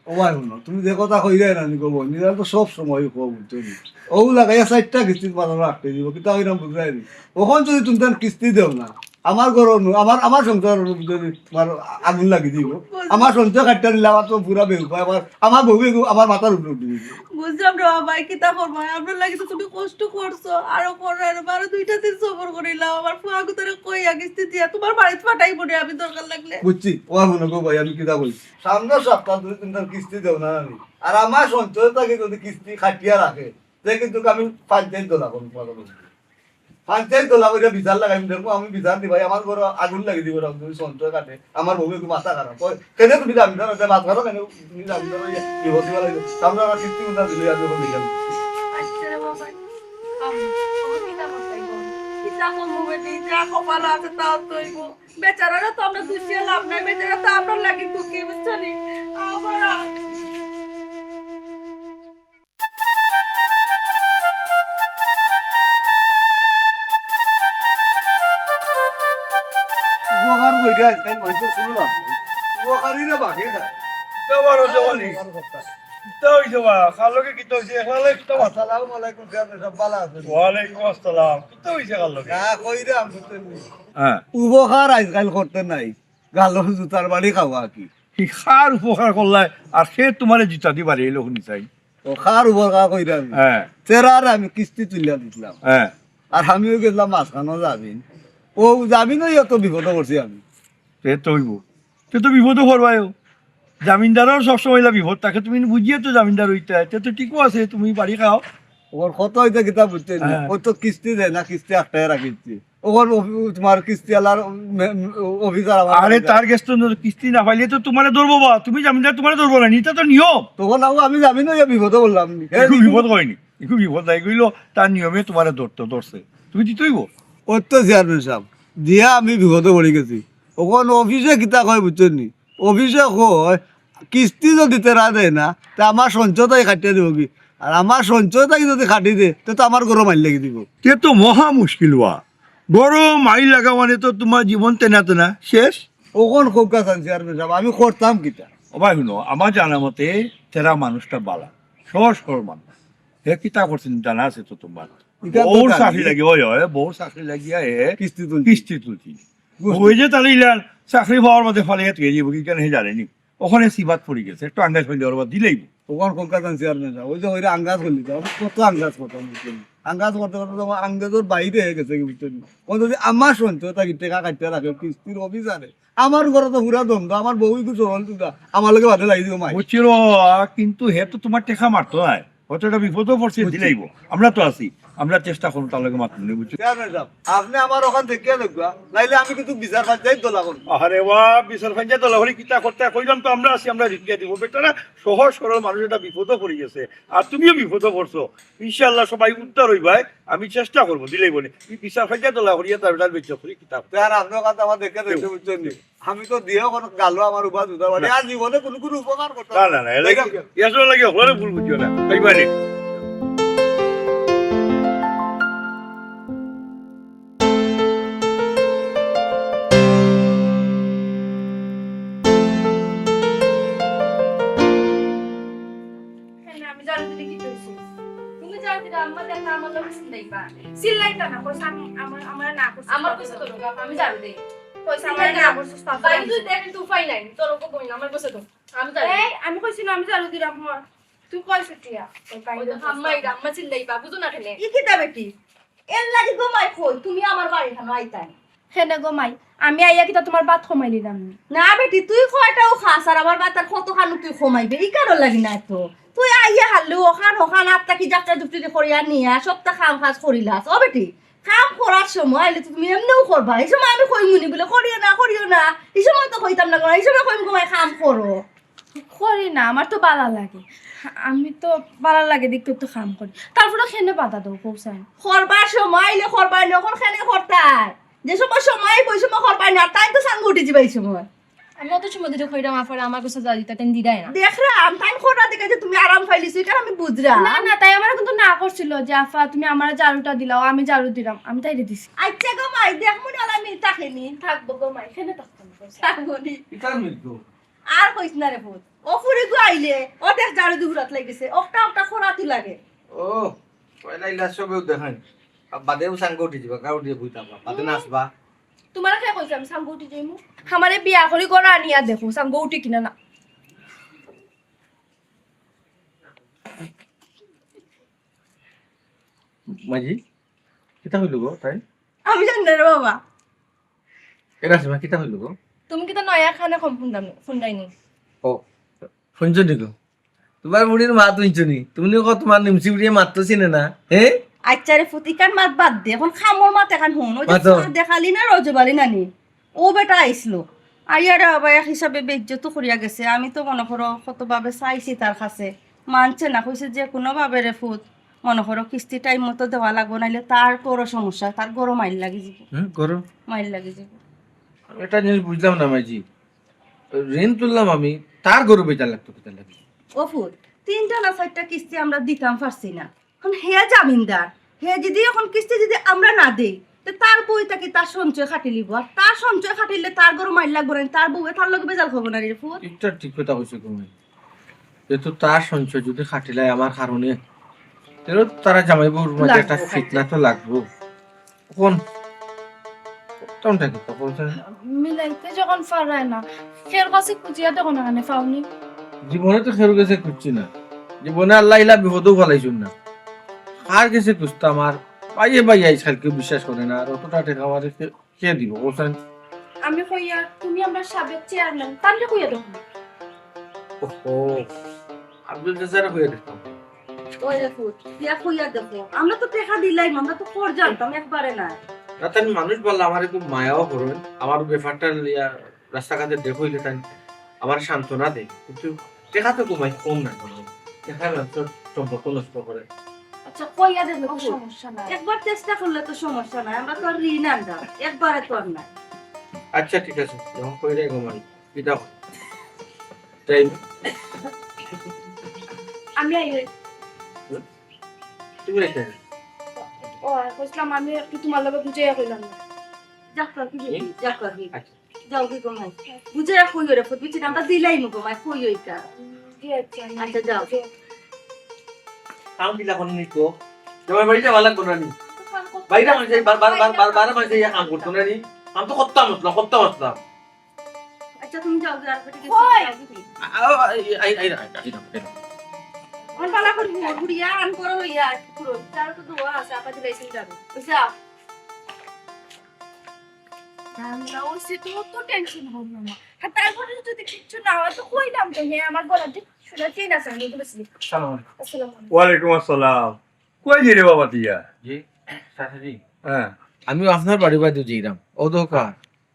ও ভাই, হুনো, তুমি যে কথা কইরায় না নি গো বইন, ইটা তো সব সময় কও, বুঝছো নি? অউ লাগাইয়া চাইরটা কিস্তিত বাজারো আটকে দিব, কিতা কইরাম বুঝরায় নি? অখন যদি তুমি তান কিস্তি দেও না, আমার ঘরো নু, আমার, আমার সংসারো নু, বুঝছো নি? তুমার আগুন লাগি দিব। বুঝ- আমার সঞ্চয় কাটিয়া নিলে আমার তো পুরা বেউপায়, আমার, আমার বউয়ে গু-, আমার মাথার উপরে উঠি দিব। বুঝলাম রে বাবাই, কিতা করবায়? আমরার লাগি তো তুমি কষ্ট করছো, আরো করো, আরো বারো দুইটা দিন সবুর করিলাও। আমার ফুয়াগুতারে কইয়া কিস্তি দিয়া তুমার বাড়িত পাঠাইমু নে আমি দরকার লাগলে। বুঝছি, ও হুনো গো ভাই, আমি কিতা কই? সামনর সপ্তাহ যদি তুমি তান কিস্তি দেও না নি, আর আমার সঞ্চয় থাকি যদি কিস্তি কাটিয়া রাখে, তে কিন্তু আমি পঞ্চায়েত দলা করমু, তোমার লগে। পঞ্চায়েত দলা করিয়া বিচার লাগাইমু, দেখমু আমি বিচার দিবায়, আমার ঘরো আগুন লাগি দিব, তুমি সঞ্চয় কাটে, আমার বউয়ে একটু মাথা খারাপ। কয়, "কেনে তুমি জামিন ধরো, মাথা খারাপ কেনে তুমি জামিন ধরো, ইয়ে, কি হতে পারে?" সামনে আমার কিস্তি উঠা দিলে আমি ওখানে গেলাম। আচ্ছা রে বাবা, আম, আমার কিতা করতে হইব? কিতা করবো বেটি, যা কপালে আছে তা তো হইব। বেচারারও তো আমরা দুষিয়া লাভ নাই, বেচারা তো আমরার লাগি দুঃখী, বুঝছো নি? আবার আ- তাই মাইতো শুনলাম। উপকারীরা বাকি না। কিতা বার অইছে বা? কিতা অইছে বা? কার লগে কিতা অইছে? একলা লগে কিতা মাত? আসসালামু আলাইকুম, চেয়ারম্যান সাব, ভালা আছইন? ওয়ালাইকুম আসসালাম। কিতা অইছে কার লগে? না, কইরাম, বুঝছইন নি? হ্যাঁ। উপকার আইজকাইল করতে নাই। গালো জুতার বাড়ি খাওয়া কি? হি কার উপকার করলায়? আর সে তুমারে জুতা দি বাড়ি আইলো হুনি চাই। ও কার উপকার কইরাম আমি? হ্যাঁ। চেরারে আমি কিস্তি তুলিয়া দিছলাম। হ্যাঁ। আর আমিও গেছলাম মাঝখানো জামিন। ও জামিন অইয়া তো বিপদো পড়ছি আমি। তে তো অইবো। তে তো বিপদো পড়বায়ও। জামিনদারর সবসময় ইলা বিপদ থাকে, তুমি বুঝিয়া তো জামিনদার অইতায়। তে তো ঠিকও আছে, তুমি বাড়ি খাও। ওর কত অইতে কিতা বুঝছইন নি? হ্যাঁ। ও তো কিস্তি দেয় না, কিস্তি আটকাইয়া রাখিছে। ওখান অফি-, তোমার কিস্তি আলার মে-, মে-, অফিসার আমার আরে, কাছে। তার গেছ তো কিস্তি না পাইলে তো তুমারে ধরবো বা, তুমি জামিনদার তুমারে ধরবো না, ইটা তো নিয়ম। তখন আও আমি জামিন অইয়া বিপদো পড়লাম নি। হে, ইগু বিপদ অয়নি, ইগু বিপদ নাই, ইগু অইলো তার নিয়মে তুমারে ধরতো, ধরছে। তুমি দিতে অইবো। ওই তো চেয়ারম্যান সাব, দিয়া আমি বিপদো পড়ি গেছি। ওখান অফিসে কিতা কয় বুঝছইন নি? অফিসে কয়, কিস্তি যদি তেরা দেয় না, তে আমার সঞ্চয়তাই কাটিয়া দিবোগি। আর আমার সঞ্চয়তাই যদি কাটি দে, তে তো আমার ঘরো মাইর লাগি দিবো। তে তো মহা মুশকিল ওয়া। ঘরো মাইর লাগা মানে তো তুমার জীবন তেনা তেনা শেষ। ওখান কউক্কা চাইন চেয়ারম্যান সাব, আমি করতাম কিতা? ও ভাই হুনো, আমার জানা মতে তেরা মানুষটা ভালা, সহজ সরল মানুষ। হে কিতা করছে জানা আছে তো তুমার? ইটা তো বউর জানি। চাকরি লাগি, ওই, ওই, বউর চাকরি লাগিয়া হে কিস্তি তুলছে। কিস্তি তুলছে। বুঝছি। ওই যে তাইলে ইলান চাকরি পাওয়ার বাদে ফালাইয়া থুইয়া যাইবো, কি কেনে হে জানে নি? ওখানে সিবাত পড়ি গেছে, একটু আন্দাজ অইলে ওর বাদ দিলাইবো। ওখান কউক্কা চাইন চেয়ারম্যান সাব, ওই যে ওইরা আন্দাজ করলি তো, আমি কত আন্দাজ করতাম বুঝছইন নি? আন্দাজ করতে করতে তো আমার আন্দাজর বাইরে অই গেছে, কি বুঝছইন নি? ও যদি আমার সঞ্চয়তা কি টেকা কাটিয়া রাখে কিস্তির অফিসারে, আমার ঘরো তো পুরা দ্বন্দ্ব, আমার বউ ইগু সরল সুজা, আমার লগে বাদে লাগি দিবো মাই। বুঝছি রে, কিন্তু হে তো তুমার টেকা মারতো নায়, হয়তো এটা বিপদো পড়ছে, বুঝছি। দিলাইবো। আমরা তো আছি, আমরা চেষ্টা করমু তার লগে মাতমু নে, বুঝছো? চেয়ারম্যান সাব, আপনে আমার ওখান দেখিয়া দেখবা, নাইলে আমি কিন্তু বিচার পঞ্চায়েত দলা করমু। আরে ওয়া, বিচার পঞ্চায়েত দলা করি কিতা করতে, কইলাম তো আমরা আছি, আমরা দেখিয়া দিমু। বেটারা সহজ সরল মানুষ, এটা বিপদো পড়ি গেছে, আর তুমিও বিপদো পড়ছো। ইনশাআল্লাহ সবাই উদ্ধার অইবায়, আমি চেষ্টা করমু, দিলাইবো নে। বিচার পঞ্চায়েত দলা করিয়া তার বেটার বিচার করি কিতা। তে আর আপনার কথা আমার দেখে দেখতে বুঝছইন নি? আমি তো দিয়া কোনো গালো আমার উবা জুতা বাড়ি, আর জীবনে কোনো কোনো উপকার করতাম না, না, না, এলা দেখো। কি, এসব লাগি হকলরে ভুল বুঝিও না, বুঝবায় নি? কেনে আমি ঝাড়ু দিলে কিতা অইছে? তুমি ঝাড়ু দিলে আম্মা দেখো আমার লগে চিল্লাইবা। চিল্লাইতা না, কইছে আমি, আমার, আমার না করছে। আমার কইছে তো লোক, আমি ঝাড়ু দেই। কইছে আমার না করছে, তারপরে বাইরে আমি যদি দেখেন তো উপায় নাই। তোর ওকে বই না, আমার কইছে তো। আমি ঝাড়ু দেই। এই, আমি কইছি না আমি ঝাড়ু দিলাম, হর। তুই কইছ কিতা? ওই বাইরে ওই তো আম্মা, এই আম্মা চিল্লাইবা, বুঝো না কেনে? ই কিতা বেটি? এর লাগি গো মাই কই, তুমি আমার বাড়ি খানো আইতায়। কেনে গো মাই, আমি আইয়া কিতা তুমার ভাত কমাইলিলাম নি? না বেটি, তুই কয়টাও খাস, আর আমার ভাত আর কত খানো তুই কমাইবে? ই কারণ লাগি না তো। তুই আইয়া হারলে ওখান ওখান আত্তা কি যাত্রা যুক্তি করিয়া নিয়া সবটা কাম কাজ করিলাস। ও বেটি, কাম করার সময় আইলে তো তুমি এমনেও করবা। ই সময় আমি কইমু নি বুলে, "করিও না, করিও না।" ই সময় তো কইতাম না, ই সময় কইমু, "গো মাই, কাম করো।" করি না, আমার তো বালা লাগে। আমি তো বালা লাগে দেখি তো কাম করি। তারপরে কেনে বাধা দেও, কও চাই? করবার সময় আইলে করবায় না, অখন কেনে করতায়? যে সময় সময় আইবো, ওই সময় করবায় না, আর তাইন তো সাঙ্গ উঠি যিবা ই সময়। আমি অত সময় ধরি কইরাম, আফারে আমার কাছে যা দিতা, তাইন দিরায় না। দেখরাম, তাইন খরা দেখে যে তুমি আরাম পাইলিছো, ইখান আমি বুঝরাম। না, না, তাই আমারে কিন্তু না করছিল যে, "আফা, তুমি আমারে ঝাড়ুটা দিলাও, আমি ঝাড়ু দিরাম।" আমি তাইরে দিছি। আচ্ছা গো মাই, দেখমু নে অলা মিল থাকে নি। থাকবো গো মাই, কেনে থাকতাম না, কও চাই। থাকবো নি। ইতার মিল তো। আর কইছ না রে পুত। ও ফুরি গু আইলে, ও দেখ ঝাড়ু দি হুরাত লাগিছে। অকটা অকটা খরাতি লাগে। ও, পয়লা ইলা সবেউ দেখইন। আর বাদেউ সাঙ্গ উঠি যিবা, গাউ দিয়ে বইতাম। বাদে হুম। নাচবা। তুমারে কে কইছে আমি সাঙ্গ উঠি যাইমু? আমারে বিয়া করি ঘরো আনিয়া দেখো, সাঙ্গ উঠি কিনা না। মাঝি, কিতা হইল গো তাই? আমি জানি না রে বাবা। এরা সীমা কিতা হইল গো? তুমি কিতা নয়া কানে কম ফুন্দাম-, ফুন্দাইনি? ও, শুনছো নি গো? তুমার বুড়ির মাত হুনছো নি? তুমি নি কও তুমার নিমসি বুড়িয়ে মাত তো চিনে না, হে? আচ্ছা রে ফুত, ইখান মাত বাদ দে, অখন কামর মাত এখান হুন। ওই যে মাতো। ফুয়ার দেখালি না রজব আলী নানি? ও বেটা আইছিল। আইয়া রে বাবা এক হিসাবে বেইজ্জত করিয়া গেছে। আমি তো মনো করো কতভাবে চাইছি তার কাছে। মানছে না, কইছে যে কুনোভাবে রে ফুত, মনো করো কিস্তি টাইম মতো দেওয়া লাগবো, নাইলে তার বড় সমস্যা, তার ঘরো মাইর লাগি যিবো। হুম, ঘরো? মাইর লাগি যিবো। আমি একটা জিনিস বুঝলাম না মাইজি। ঋণ তুললাম আমি, তার ঘরো বেজার লাগতো কিতা লাগি? ও ফুত, তিনটা না চাইরটা কিস্তি আমরা দিতাম পারছি না। অখন হে জামিনদার, হে যদি অখন কিস্তি যদি আমরা না দেই, তে তার বউ ইতা কি তার সঞ্চয় খাটিলিবো? আর তার সঞ্চয় খাটিলে তার ঘরো মাইর লাগবো না, তার বউয়ে তার লগে বেজাল খাইবো না রে ফুত? ইটা ঠিক কথা কইছো তুমি। যেহেতু তার সঞ্চয় যদি খাটিলায় আমার কারণে, তাইলে তারা জামাই বউর মাঝে একটা লাগবো, ফিতনা তো লাগবো। অখন, অখনটা কি কথা বলছেন? মিলাইতে যখন পারায় না, কেউর কাছে খুঁজিয়া দেখো না কেনে, পাওনি? জীবনে তো কেউর কাছে খুঁজছি না, জীবনে আল্লায় ইলা বিপদেও ফালাইছইন না। কার কাছে খুঁজতাম আর? ভাইয়ে ভাইয়ে আইজকাইল কেউ বিশ্বাস করে না, আর অতটা টেকা আমারে কে, কে দিবো, বলছেন? আমি কইয়া, তুমি আমরার সাবেক চেয়ারম্যান, তানরে কইয়া দেখো না। ওহো, আব্দুল জব্বাররে কইয়া দেখতাম। ওই দেখো, ইয়া কইয়া দেখো, আমরা তো টেকা দিলাইমু, আমরা তো কর জানতাম একবারে না। না, তাইন মানুষ ভালা, আমারে খুব মায়াও করইন, আমার ব্যাপারটা লইয়া রাস্তাঘাটে দেখইলে তাইন আমারে সান্ত্বনা দেইন, কিন্তু টেকা তো কমাই কম না কোনো। টেকা ব্যবসার সম্পর্ক নষ্ট করে। আচ্ছা, কইয়া দেখো, তো সমস্যা নাই। একবার চেষ্টা করলে তো সমস্যা নাই, আমরা তো আর ঋণ আনতাম, একবারে তো আর নাই। আচ্ছা, ঠিক আছে, যখন কইরায় কমাই, এটা টাইম। আমি আই অই। তুমি আইতে? ও, আর কইছিলাম আমি একটু তোমার লগে বুঝাইয়া কইলাম না। যাক আর কি, হুম? যাক আর কি। আচ্ছা। যাও কি কমাই। বুঝাইয়া কইও রে ফুত, বুঝছি না, আমরা দিলাইমু কমাই, কইও ইটা। জি, আচ্ছা, আমি আচ্ছা, যাও। বুঝাইয়া কাম কিলা করো নি তো? তোমার বাড়িটা ভালা লাগবো না নি? বাইরে মানুষ এই বার, বার, বার, বার, বার মানুষ এই কাম করতো না নি? আমি তো করতাম আসলাম, করতাম আসলাম। আচ্ছা, তুমি যাও, যাও, আর বেটি গেছে, কই? যাও, তুমি। আ, আ, আ, এই, এই, এই, এই, এই, এই, এই। আমার বালা করি ঘুর ঘুরিয়া আন করো লইয়া, পুরো। তার তো দোয়া আছে, আপা দিলাইছেন যাবে। যাও। না, না, ও সে তো, তো টেনশন হবে না। আর তারপরে যদি কিচ্ছু না হয়, তো কইলাম তো, হ্যাঁ, আমার গলা ঠিক শোনা চেইন আছে, আমি তো বুঝলি। সালাম আলাইকুম। আসসালামু আলাইকুম। ওয়ালাইকুম আসসালাম। কই গেলে বাবা তিয়া? জি, চাচাজি। হ্যাঁ। আমি আপনার বাড়ি বাদে যাইরাম। ও তো কা।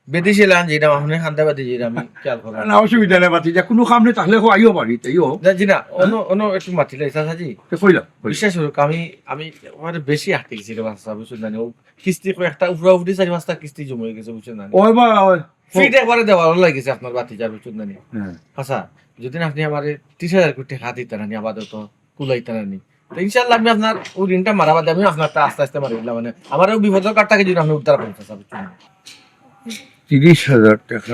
বেদিশে লান যাইরাম, আপনি খান্দা বাদে যাইরাম, আমি খেয়াল করলাম। না, অসুবিধা নাই, বাতি যা, কোনো কাম নেই, তাহলে কো আইও বাড়িতে, আইও। না, জি না, হ্যাঁ? অন্য, অন্য একটু মাতিলাই, চাচাজি। তো কইলাম, কইলাম। বিশ্বাস করুক, আমি, আমি একেবারে বেশি আটকে গেছি রে বাচ্চা, বুঝছেন না? ও কিস্তি কয়েকটা উফরা উফরি চারি পাঁচটা কিস্তি জমে গেছে, বুঝছেন না? ওই বা, ওই। ফিট একবারে দেওয়ার লাগিছে আপনার বাতি যার, বুঝছেন না? হ্যাঁ। আচ্ছা, যদি না আপনি আমারে ত্রিশ হাজার কোটি টাকা দিতেন, আমি আপাতত কুলাইতেন নি। তো ইনশাআল্লাহ আমি আপনার ওই ঋণটা মারা বাদে আমি আপনারটা আস্তে আস্তে মারি দিলাম। মানে, আমার ওই বিপদের কার্ডটাকে যদি আপনি উদ্ধার করতে চান, বুঝছেন? তিরিশ হাজার টাকা।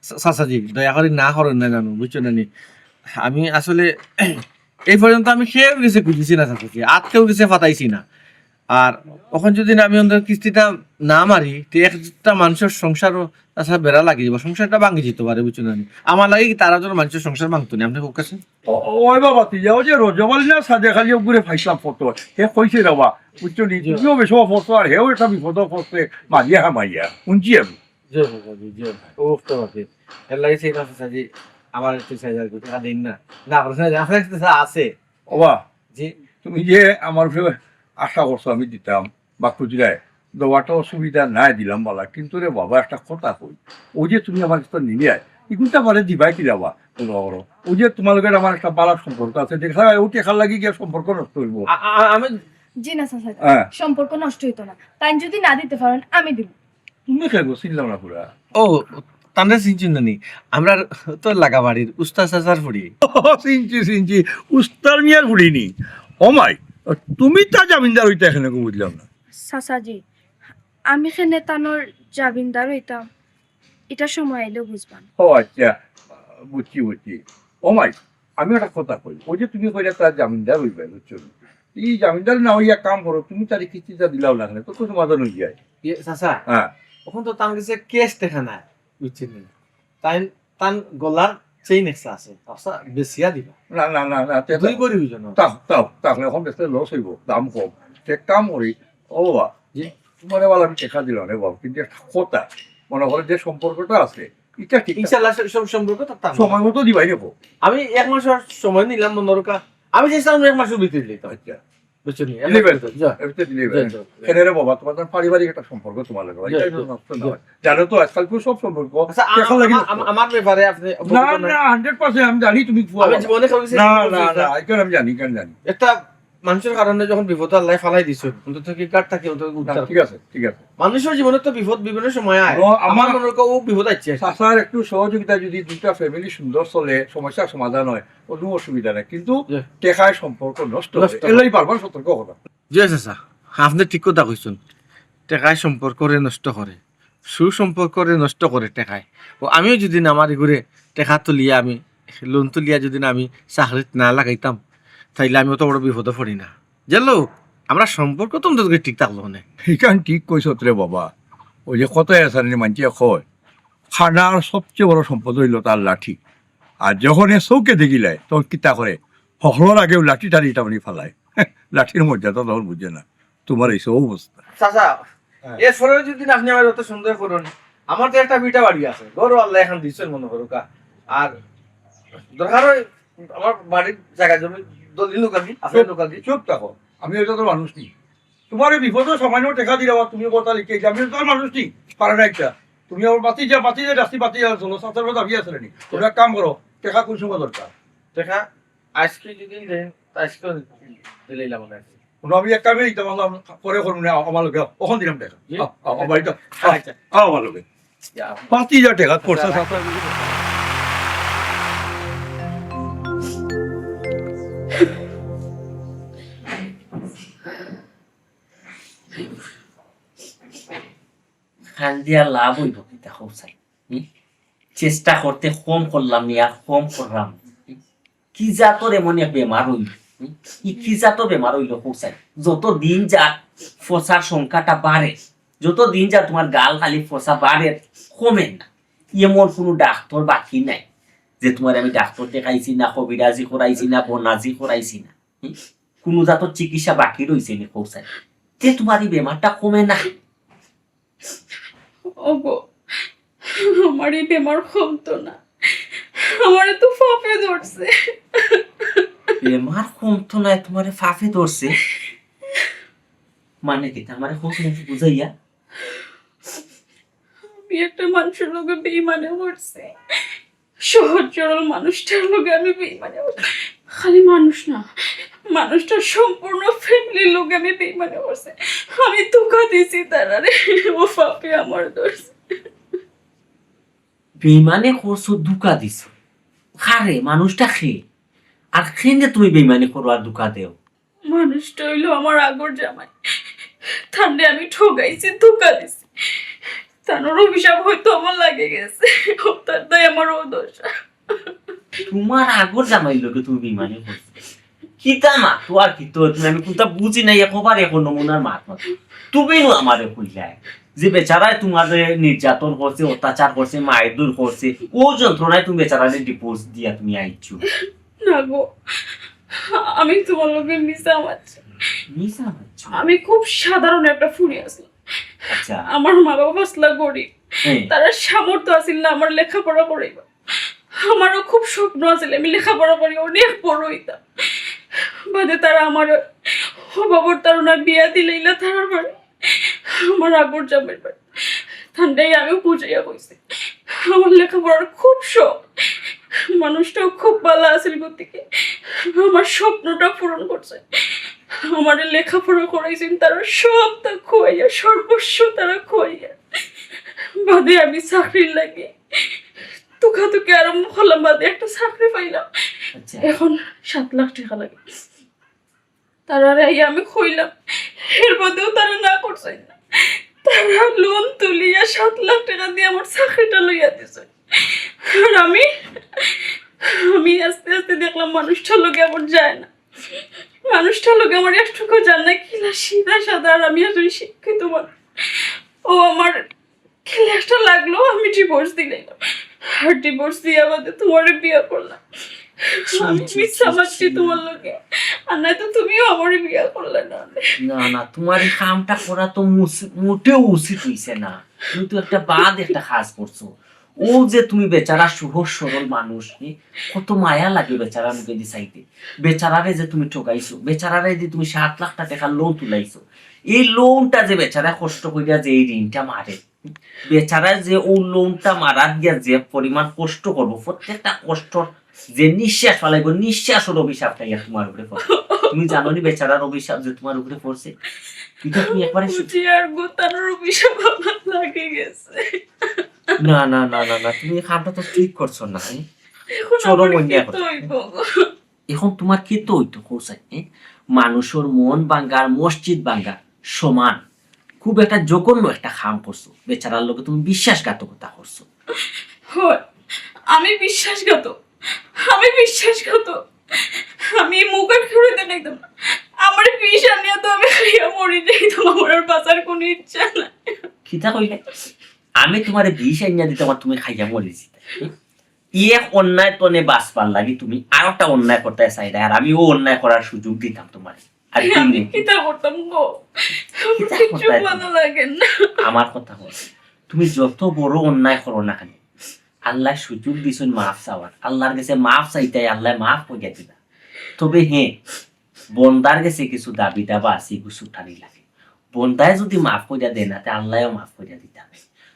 চা-, চাচাজি, দয়া করে না করেন না জানো, বুঝছেন না নি? আমি আসলে এই পর্যন্ত আমি কেউর গেছে খুঁজছি না, চাচাজি, আর কেউর গেছে ফাতাইছি না। আর অখন যদি না আমি ওদের কিস্তিটা না মারি, তে একটা মানুষের সংসারও, আচ্ছা, বেড়া লাগি যাবো, সংসারটা ভাঙি যেতে পারে, বুঝছো না নি? আমার লাগি কি তারা যেন মানুষের সংসার ভাঙতো নি, আপনি কউক্কা চাইন? ও, ওই বাবা, তুই যাও যে রজব আলী না সাদেক আলী ওগুরে পাইছিলাম ফটো, হে কইছে রে বাবা, বুঝছো নি? জি। তুমিও বেশ ফটো আর হেও একটা বিপদ ফটো মারিয়া হামাইয়া, শুনছি আমি। জি, জি, জি, জি, জি। ও, বুঝতে পারছি। এর লাগি সেই কথা, চাচাজি, আমার একটু চাই আর কি, টাকা দিন না। না, আপনার কাছে, আপনার কাছে আছে। ওবা, জি। তুমি যে আমার উপরে আশা করছো আমি দিতাম, বা খুচরায় দেওয়াটা অসুবিধা নাই, দিলাম বালা, কিন্তু রে বাবা, একটা কথা কই, ওই যে তুমি আমার কাছে নিলে আয়, এগুনটা পারে দিবাই কি যাবা, বলো, বলো। ওই যে তোমার লগে আমার একটা বালা সম্পর্ক আছে, দেখা যায় ওই টেকার লাগি গিয়া সম্পর্ক নষ্ট হইব। আ-, আ-, আমি জি না, চাচা, হ্যাঁ। সম্পর্ক নষ্ট হইতো না। তাইন যদি না দিতে পারেন, আমি দিব। তুমি খাইব, চিনলাম না পুরা। ও, তানরে চিনছইন না নি? আমরার তো লাগা বাড়ির উস্তাদ চাচার ফুড়ি। ও, চিনছি, চিনছি। উস্তাদ মিয়ার ফুড়ি নি? ও মাই, তুমি তা জামিনদার হইতে এখানে বুঝলাম না। চাচাজি, আমি কেনে তানর জামিনদার হইতাম, এটা সময় আইলেও বুঝবান। ও আচ্ছা, বুঝছি, বুঝছি। ও মাই, আমি একটা কথা কই, ওই যে তুমি কইলে তার জামিনদার হইবে, বুঝছো নি? এই জামিনদার না হইয়া কাম করো, তুমি তার কিস্তিটা দিলাও না কেনে, তো তো সমাধান হয়ে যায়। ইয়ে, চাচা, হ্যাঁ। অখন তো তার কাছে ক্যাশ টেকা নাই, বুঝছেন নি? তাই তান গলার চেইন একটা আছে, আচ্ছা, বেচিয়া দিবা। না, না, না, না, তে দুই তাও, করি হইল না। তাও, তাও, তাহলে অখন বেচলে লস হইব, দাম কম। তে এক কাম করি, ও বাবা, জি। তোমারে বালা আমি টেকা দিলাম রে বাবা, কিন্তু একটা কথা, মনে করে যে সম্পর্কটা আছে, এটা ঠিক আছে। ইনশাআল্লাহ, সব, সব সম্পর্ক তো তার সময় মতো দিবাই দেবো। আমি এক মাসের সময় নিলাম, মনে রক্ষা, আমি চেষ্টা করবো এক মাসের ভিতরে দিতে। আচ্ছা। বুঝছো নি? এক দিলে মাসের বেশ, ভিতরে, যা। এমনিতে দিলে যা, বেশ। যা। কেন রে বাবা, তোমার তো পারিবারিক একটা সম্পর্ক তোমার লগে, যা, এটা যা, নষ্ট না যা। হয়। জানো তো, আজকাল কেউ সব সম্পর্ক আচ্ছা, আ-, দেখা লাগে আমার, নষ্ট। আমার, আমার ব্যাপারে আপনি না, অবগত নয়। না, হান্ড্রেড পার্সেন্ট আমি জানি তুমি ভুয়া আমি বলো। জীবনে কারো কাছে না, কিছু না, বলছি না। না, এটা আমি জানি, কেন জানি। একটা মানুষের কারণে যখন বিপদে আল্লাহ ফালাই দিছে, অন্তত কি কার থাকে, অন্তত না, উদ্ধার ঠিক আছে, ঠিক আছে। মানুষের জীবনে তো বিপদ বিভিন্ন সময় আয়। ও, আমার আমার মনে হয় ও বিপদ আছে। চাচার একটু সহযোগিতা যদি দুইটা ফ্যামিলি সুন্দর চলে, সমস্যার সমাধান হয়, কোনো অসুবিধা নাই। কিন্তু জি। টেকায় সম্পর্ক নষ্ট নষ্ট হয়। হয়। এলাই বারবার সতর্ক করা। জি, চাচা। আপনে ঠিক কথা কইছইন, টেকায় সম্পর্করে নষ্ট করে, সুসম্পর্করে নষ্ট করে টেকায়। ও আমিও যদি না আমার ইগুরে টেকা তুলিয়া আমি, loan তুলিয়া যদি না আমি চাকরিত না লাগাইতাম, তাইলে আমি অত বড় বিপদো পড়ি না। যে লোক, আমরার সম্পর্ক তো অন্তত ঠিক থাকলো অনে। ইখান ঠিক কইছত রে বাবা। ওই যে কথায় আছে নি, মানষে কয়, কানার সবচেয়ে বড় সম্পদ অইলো তার লাঠি। আর যখন এ চউখে দেখিলায়, তখন কিতা করে? হকলর আগেউ লাঠি টানি টানি ফালায়। লাঠির মর্যাদা তখন বুঝে না। তুমার অউ অবস্থা। চাচা, হ্যাঁ। এরপরেও যদি আপনে আমারে অত সন্দেহ করইন, আমার তো একটা ভিটা বাড়ি আছে, ঘরও আল্লায় এখান দিছইন মনো করউক্কা। আর দরকার অয় আমার বাড়ির জাগা জমি দলিল নিউক্কা দি, আপনে চুপ, নিউক্কা দি। চুপ থাকো, আমি অইটা তো মানুষ নি। তুমারে বিপদো সামান্য টেকা দিলাম, আর তুমি কথা লিখে, আমি তো আর মানুষ নি, পারে না একটা। তুমি আমার বাতি যা, বাতি যা, ডাকছি বাতি যা, চলো, চাচার কথা ভাবি আছে নি। ওটা এক কাম করো, টেকা কোন সময় দরকার? টেকা আইজকে যদি দেইন, তে আইজকে দিলাইলাম অনে। হুনো, আমি এক কামে দিতাম, আল্লাহ পরে করমু নে, আমার লগে, অখন দিলাম টেকা। জি? আও, আও, আমার বাড়িত, আও, আচ্ছা। আও, আমার লগে। ইয়া। বাতি যা টেকা, খরচা আচ্ছা। সাথে। কান্দিয়া লাভ অইবো কিতা কও চাই? হুম? চেষ্টা করতে কম করলাম নি, আর কম করলাম। হুম? কি জাতর এমন এক বেমার অইল? হুম? ই কি জাতর বেমার অইল কও চাই? যত দিন যার ফসার সংখ্যাটা বাড়ে, যত দিন যার তুমার গাল খালি ফসা বাড়ে, কমে না। এমন কুনু ডাক্তর বাকি নাই যে তুমারে আমি ডাক্তর দেখাইছি না, কবিরাজি করাইছি না, বনাজি করাইছি না। হুম? কুনু জাতর চিকিৎসা বাকি রইছে নি কও চাই? তে তুমার ই বেমারটা কমে না। ওগো, আমার ই বেমার কমতো না, আমারে তো পাপে ধরছে। বেমার কমতো না, তুমারে পাপে ধরছে? মানে কিতা, আমারে কও তো একটু বুঝাইয়া। আমি একটা মানষর লগে বেইমানি করছি, সহজ সরল মানুষটার লগে আমি বেইমানি করছি। খালি মানুষ না, মানুষটার সম্পূর্ণ family-র লগে আমি বেইমানি করছি। আমি ধোঁকা দিছি তারারে, ও পাপে আমার ধরছে। বেইমানি করছো, ধোঁকা দিছো? কারে, মানুষটা কে? আর কেনে তুমি বেইমানি করো আর ধোঁকা দেও? মানুষটা অইলো আমার আগর জামাই। তানরে আমি ঠগাইছি, ধোঁকা দিছি। তানর অভিশাপ হয়তো আমার লাগি গেছে। ও তার দায় আমার অউ দশা। তুমার আগর জামাইর লগে তুমি বেইমানি করছো? কিতা মাতো আর কিতা, তুমি আমি কুনতা বুঝি না, একবারে এক নমুনার মাত মাতো। তুমি নু আমারে কইলায় যে বেচারায় তুমারে নির্যাতন করছে, অত্যাচার করছে, মারধর করছে, অউ যন্ত্রণায় তুমি বেচারারে divorce দিয়া তুমি আইছো। না গো, আমি তুমার লগে মিছা মাতছি। মিছা মাতছো? আমি খুব সাধারণ একটা ফুরি আছিলাম। আচ্ছা। আমার মা বাবা আছলা গরিব। হ্যাঁ। তারার সামর্থ্য আছিল না আমার লেখাপড়া করাইবা। আমারও খুব স্বপ্ন আছিল আমি লেখাপড়া করি অনেক বড় অইতাম। বাদে তারা আমার অভাবর তাড়নায় বিয়া দিলাইলা তারার বাড়ি। আমার আগর জামাইর বাড়ি। তানরে আমিও বুঝাইয়া কইছি। আমার লেখাপড়ার খুব শখ। মানুষটাও খুব ভালা আছিল গতিকে আমার স্বপ্নটা পূরণ করছে। আমারে লেখাপড়া করাইছইন তারা সবতা খুয়াইয়া, সর্বস্ব তারা খুয়াইয়া। বাদে আমি চাকরির লাগি ধোঁকাধোঁকি আরম্ভ করলাম, বাদে একটা চাকরি পাইলাম। আচ্ছা। এখন সাত লাখ টেকা লাগে। তারারে আইয়া আমি কইলাম, এর বাদেও তারা না করছইন না। তারা loan তুলিয়া সাত লাখ টেকা দিয়া আমার চাকরিটা লইয়া দিছইন। আর আমি, আমি আস্তে আস্তে দেখলাম মানুষটার লগে আমার যায় না, মানুষটার লগে আমার একটুকু যায় না। কিলা সিধা সাদা, আর আমি আসলে শিক্ষিত মানুষ। ও আমার কিলা একটা লাগলো, আমি divorce দিলাইলাম। আর divorce দিয়া বাদে তুমারে বিয়া করলাম। ছি, আমি ছি, মিছা ছি, মাতছি ছি। তুমার লগে, আর নাইতো তুমিও আমারে বিয়া করলায় না। না, না, তুমার ই কামটা করা তো মুস-, মোটেও উচিত অইছে না। তুমি তো একটা বাদ একটা কাজ করছো। অউ যে তুমি বেচারা সহজ সরল মানুষ, এ, কত মায়া লাগে বেচারার মুখেদি চাইতে। বেচারারে যে তুমি ঠগাইছো, বেচারারে যে তুমি সাত লাখ টেকার loan তুলাইছো, এই loanটা যে বেচারা কষ্ট করিয়া যে এই ঋণটা মারে, বেচারায় যে অউ loanটা মারার গিয়া যে পরিমাণ কষ্ট করবো, প্রত্যেকটা কষ্টর যে নিঃশ্বাস ফালাইবো, নিঃশ্বাসর অভিশাপটা ইয়া তুমার উপরে পড়ে। তুমি জানো নি বেচারার অভিশাপ যে তুমার উপরে পড়ছে? ইটা তুমি একবারে শু- বুঝি আর গো, তার অভিশাপ আমার লাগি গেছে। না, না, না, না, না, তুমি এই কামটা তো ঠিক করছো না, হ্যাঁ? এখন চলো, আমার অন্য কি কথা। অইবো? এখন তুমার কিতা অইতো কও চাই, হ্যাঁ? মানুষর মন ভাঙ্গা আর মসজিদ ভাঙ্গা সমান খুব একটা জঘন্য একটা কাম করছো, বেচারার লগে তুমি বিশ্বাসঘাতকতা করছো। হয়, আমি বিশ্বাসঘাতক, আমি বিশ্বাসঘাতক। আমি মুখের ঘুরে দেখাইতাম না। আমার বিষ আনিয়া তো আমি খাইয়া মরি যাইতাম, আমার আর বাঁচার কোনো ইচ্ছা নাই। কিতা কইলে? আমি তোমারে বিষ আনিয়া দিতাম আর তুমি খাইয়া মরি যিতায়। এক অন্যায় তনে বাঁচবার লাগি তুমি আর একটা অন্যায় করতে চাইলে, আর আমি ও অন্যায় করার সুযোগ দিতাম তোমারে। আর আমি কিতা করতাম গো? আমার কিচ্ছু ভালো লাগে না। আমার কথা বল, তুমি যত বড় অন্যায় করো না কেন, আল্লাহ সুযোগ দিছইন মাফ চাওয়ার। আল্লাহর গেছে মাফ চাইতে, আল্লাহ মাফ করিয়া দিবা। তবে হ্যাঁ, বন্দার গেছে কিছু দাবি দাবা আছে, এগু ছুটানি লাগে। বন্দায় যদি মাফ করিয়া দেয় না, তে আল্লাহও মাফ করিয়া দিতা।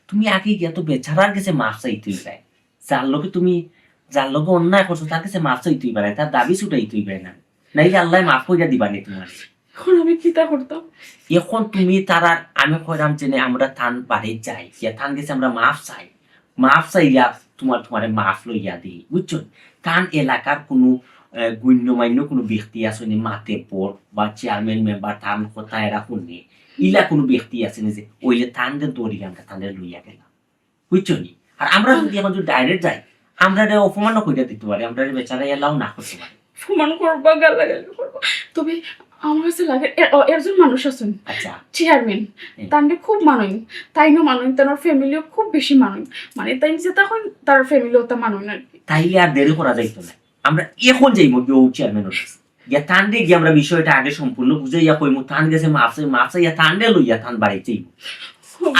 তুমি আগে গিয়া তো বেচারার গেছে মাফ চাইতে হইবায়। যার লগে তুমি, যার লগে অন্যায় করছো, তার গেছে মাফ চাইতে হইবায় না, তার দাবি ছুটাইতে হইবায় না, নাইলে আল্লাহ মাফ করিয়া দিবা নি তোমার। এখন আমি কিতা করতাম? এখন তুমি তারার, আমি কইরাম যে নে, আমরা তান বাড়ি যাই, গিয়া তান গেছে আমরা মাফ চাই, মাফ চাইয়া তোমার, তোমারে মাফ লইয়া দেই, বুঝছো? তান এলাকার কোনো আহ, গণ্যমান্য কোনো ব্যক্তি আছে নি, মাতেব্বর বা চেয়ারম্যান মেম্বার, তান কথা এরা শুনে, ইলা কোনো ব্যক্তি আছে নি যে ওইলে তানরে দৌড়িয়ে আমরা তানরে লইয়া গেলাম, বুঝছো নি? আর আমরা যদি এখন যদি ডাইরেক্ট যাই, আমরা রে অপমানও কইরা দিতে পারে, আমরা রে বেচারা এলাও না করতে পারে। অপমান করবা, গালাগালি করবা, তবে আমার কাছে লাগে এ-, অ, একজন মানুষ আছেন, আচ্ছা, চেয়ারম্যান, হুম। তানরে খুব মানইন, তাইনও মানইন, তার ফ্যামিলিও খুব বেশি মানইন, মানে তাইন যেতা কইন তার ফ্যামিলি ওতা মানইন আর কি। তাইলে আর দেরি করা যাইতো না, আমরা এখন যাইমু গিয়া ও চেয়ারম্যান অফিস, গিয়া তানরে গিয়া আমরা বিষয়টা আগে সম্পূর্ণ বুঝাইয়া কইমু, তান গেছে মাফ চাই, মাফ চাইয়া তানরে লইয়া তান বাড়িত যাইমু।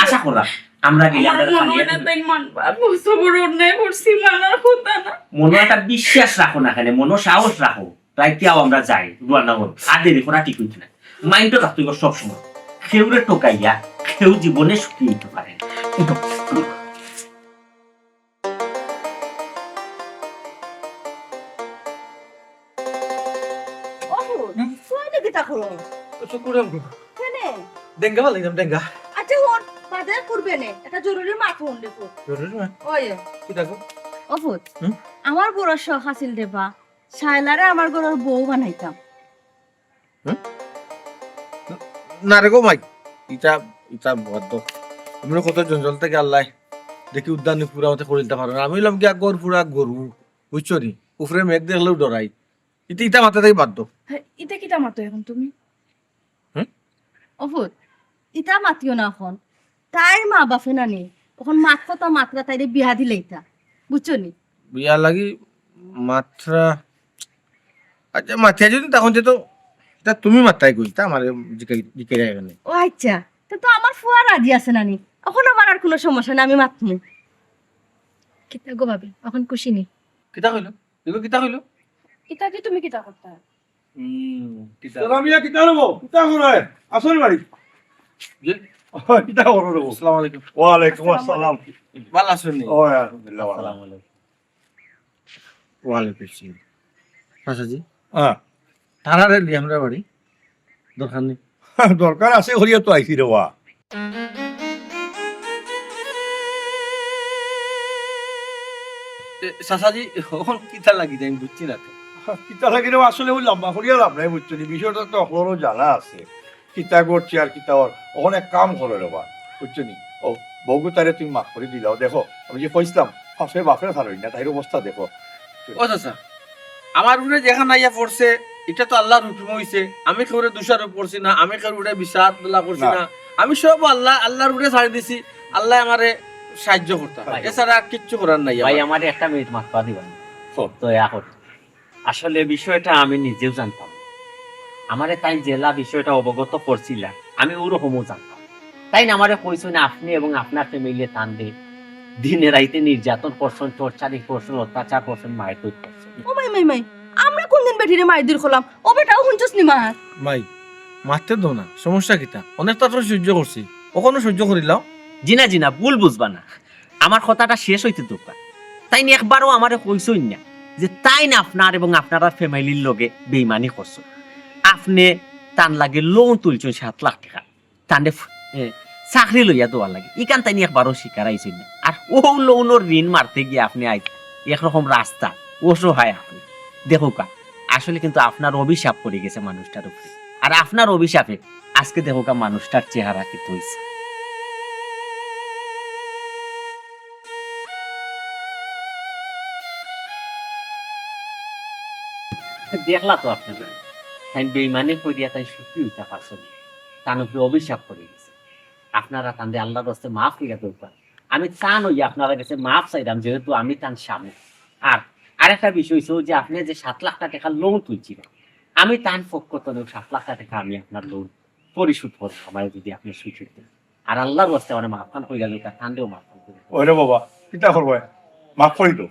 আশা করা আমরা গেলে আমার আমরা মনে খালি হয় না একটা তাই মানবা, বুঝতে বড় অন্যায় করছি, মানার কথা না। মনো একটা বিশ্বাস রাখো না কেন, মনো সাহস রাখো, রাইতে আও আমরা যাই, রওনা হই। আর দেরি করা ঠিক হইতো না, মাইন্ডও থাকতো এবার সবসময়। কেউরে ঠকাইয়া কেউ জীবনে সুখী হইতে পারে না। উঠো। ওহো, তুই না কিতা করো? তো শুক্র রঙ। কেনে? ডেঙ্গা ভালো একদম ডেঙ্গা। আচ্ছা, ওর বাদে করবে নে। এটা জরুরি মাত হন দেখো। জরুরি না? ওই। কি দেখো? অফুত, হুম? আমার বড় শখ আছিল রে বা, শায়লারে আমার ঘরর বউ বানাইতাম। না রে গো মাই, ইটা, ইটা বাদ দাও। আমরা কত জঞ্জাল থেকে আল্লাহ দেখি উদ্ধার নি পুরা মতে করে দিতে পারো না। আমি হইলাম কি গর পুরা গরু, বুঝছো নি? উপরে মেঘ দেখলেও ডরাই। ইটা, ইটা মাথা থেকে বাদ দাও। হ্যাঁ, ইটা কিতা মাতো এখন তুমি? অফুত, ইটা মাতিও না এখন। তাইর মা বাপে না নি, এখন মাত কথা মাতরা তাইরে বিয়া দিলে ইটা, বুঝছো নি? বিয়া লাগি মাতরা, আচ্ছা মাতিয়া যদি তখন যে তো, এটা তুমি মাতাই কই, তা আমার জিকাই, জিকাই যায় এখানে। ও আচ্ছা, তে তো আমার ফুয়া রাজি আছে না নি, এখন আমার আর কোনো সমস্যা নাই, আমি মাতমু। কিতা গো ভাবি, এখন খুশি নি? কিতা কইলো? এগু কিতা কইলো? ইতা কি তুমি কিতা করতা? হুম, কিতা? সালামিয়া কিতা রে বউ? কিতা করো? আসল বাড়ি। জি? ও, কিতা করো রে বউ? আসসালামু আলাইকুম। ওয়ালাইকুম আসসালাম। ভালো আছেন নি? ও, আলহামদুলিল্লাহ, ভালো। ওয়ালাইকুম আসসালাম। চাচাজি, হ্যাঁ। তারারে দি আমরা বাড়ি। দরকার নেই। দরকার আছে করিয়া তো আইছি রে বা। এ, চাচাজি, এখন কিতা লাগি যায় আমি বুঝছি না তো। কিতা লাগি রে বা, আসলে ওই লম্বা করিয়া লাভ নাই, বুঝছো নি? বিষয়টা তো অখনরও জানা আছে। কিতা করছি আর কিতা ওর। ওখানে এক কাম করো রে বা, বুঝছো নি? ও, বউগু তারে তুমি মাফ করি দিলাও। দেখো, আমি যে কইছিলাম, বাপে বাপরে ছাড়ই না, তাইর অবস্থা দেখো। ও চাচা, আমার উপরে যেখান আইয়া পড়ছে, এটা তো আল্লাহর হুকুম হইছে। আমি কেউরে দোষারোপ করছি না, আমি কেউরে বিচার দলা করছি না। না। আমি সব আল্লাহ, আল্লাহর উপরে ছাড়ি দিছি। আল্লাহ আমারে সাহায্য করতা, ভাই। এছাড়া আর কিচ্ছু করার নাই ভাই, আমার। আমার একটা মিনিট মাতবা দিবা নি? কও। দয়া করে। আসলে বিষয়টা আমি নিজেও জানতাম না। আমারে তাই জেলা বিষয়টা অবগত করছিলা, আমি ওরকমও জানতাম। তাই না আমারে কইছইন আপনি এবং আপনার ফ্যামিলি তানরে দিনে রাইতে নির্যাতন করছইন, টর্চারিং করছইন, অত্যাচার করছইন, মারপিট করছইন। ও মাই, মাই, মাই, আমরা কোন দিন বেটিরে মাইর দির খলাম? ও বেটাও হুনছস নি মার? মাই, মারতে দো না, সমস্যা কিতা? অনেক তো আপনার সহ্য করছি, ওখানে সহ্য করিলাও। জি না, জি না, ভুল বুঝবা না, আমার কথাটা শেষ হইতে দরকার। তাইন একবারও আমারে কইছইন না যে তাইন আপনার এবং আপনার ফ্যামিলির লগে বেইমানি করছইন। আপনি তান লাগি লোন তুলছইন সাত লাখ টাকা, তানরে ফ-, এ, চাকরি লইয়া দেওয়ার লাগি, ইখান তাইন একবারও স্বীকার আইছইন না। আর ও লোনর ঋণ মারতে গিয়া আপনি আইজ একরকম রাস্তা অসহায় আপনি। দেখউক্কা, আসলে কিন্তু আপনার অভিশাপ পড়ি গেছে মানুষটার উপরে। আর আপনার অভিশাপে আজকে দেখউক্কা মানুষটার চেহারা কিতা অইছে। দেখলা তো আপনারা, তাইন বেইমানি করিয়া তাইন সুখী অইতা পারছইন না, তান উপরে অভিশাপ পড়ি গেছে। আপনারা তানরে আল্লার ওয়াস্তে মাফ করিয়া দেউক্কা। আমি তান অইয়া আপনারার গেছে মাফ চাইরাম, যেহেতু আমি তান স্বামী। আর আরেকটা বিষয় অইছে যে আপনে যে সাত লাখ টেকা loan তুলছিলেন, আমি তান পক্ষ থনে সাত লাখ টেকা আমি আপনার loan পরিশোধ করমু, আমারে যদি আপনে সুযোগ দেইন। আর আল্লার ওয়াস্তে আমারে মাফ খান করিয়া দেউক্কা, তানরেও মাফ খান করিয়া দেউক্কা। ওরে বাবা, কিতা করবায়? মাফ করি দেও।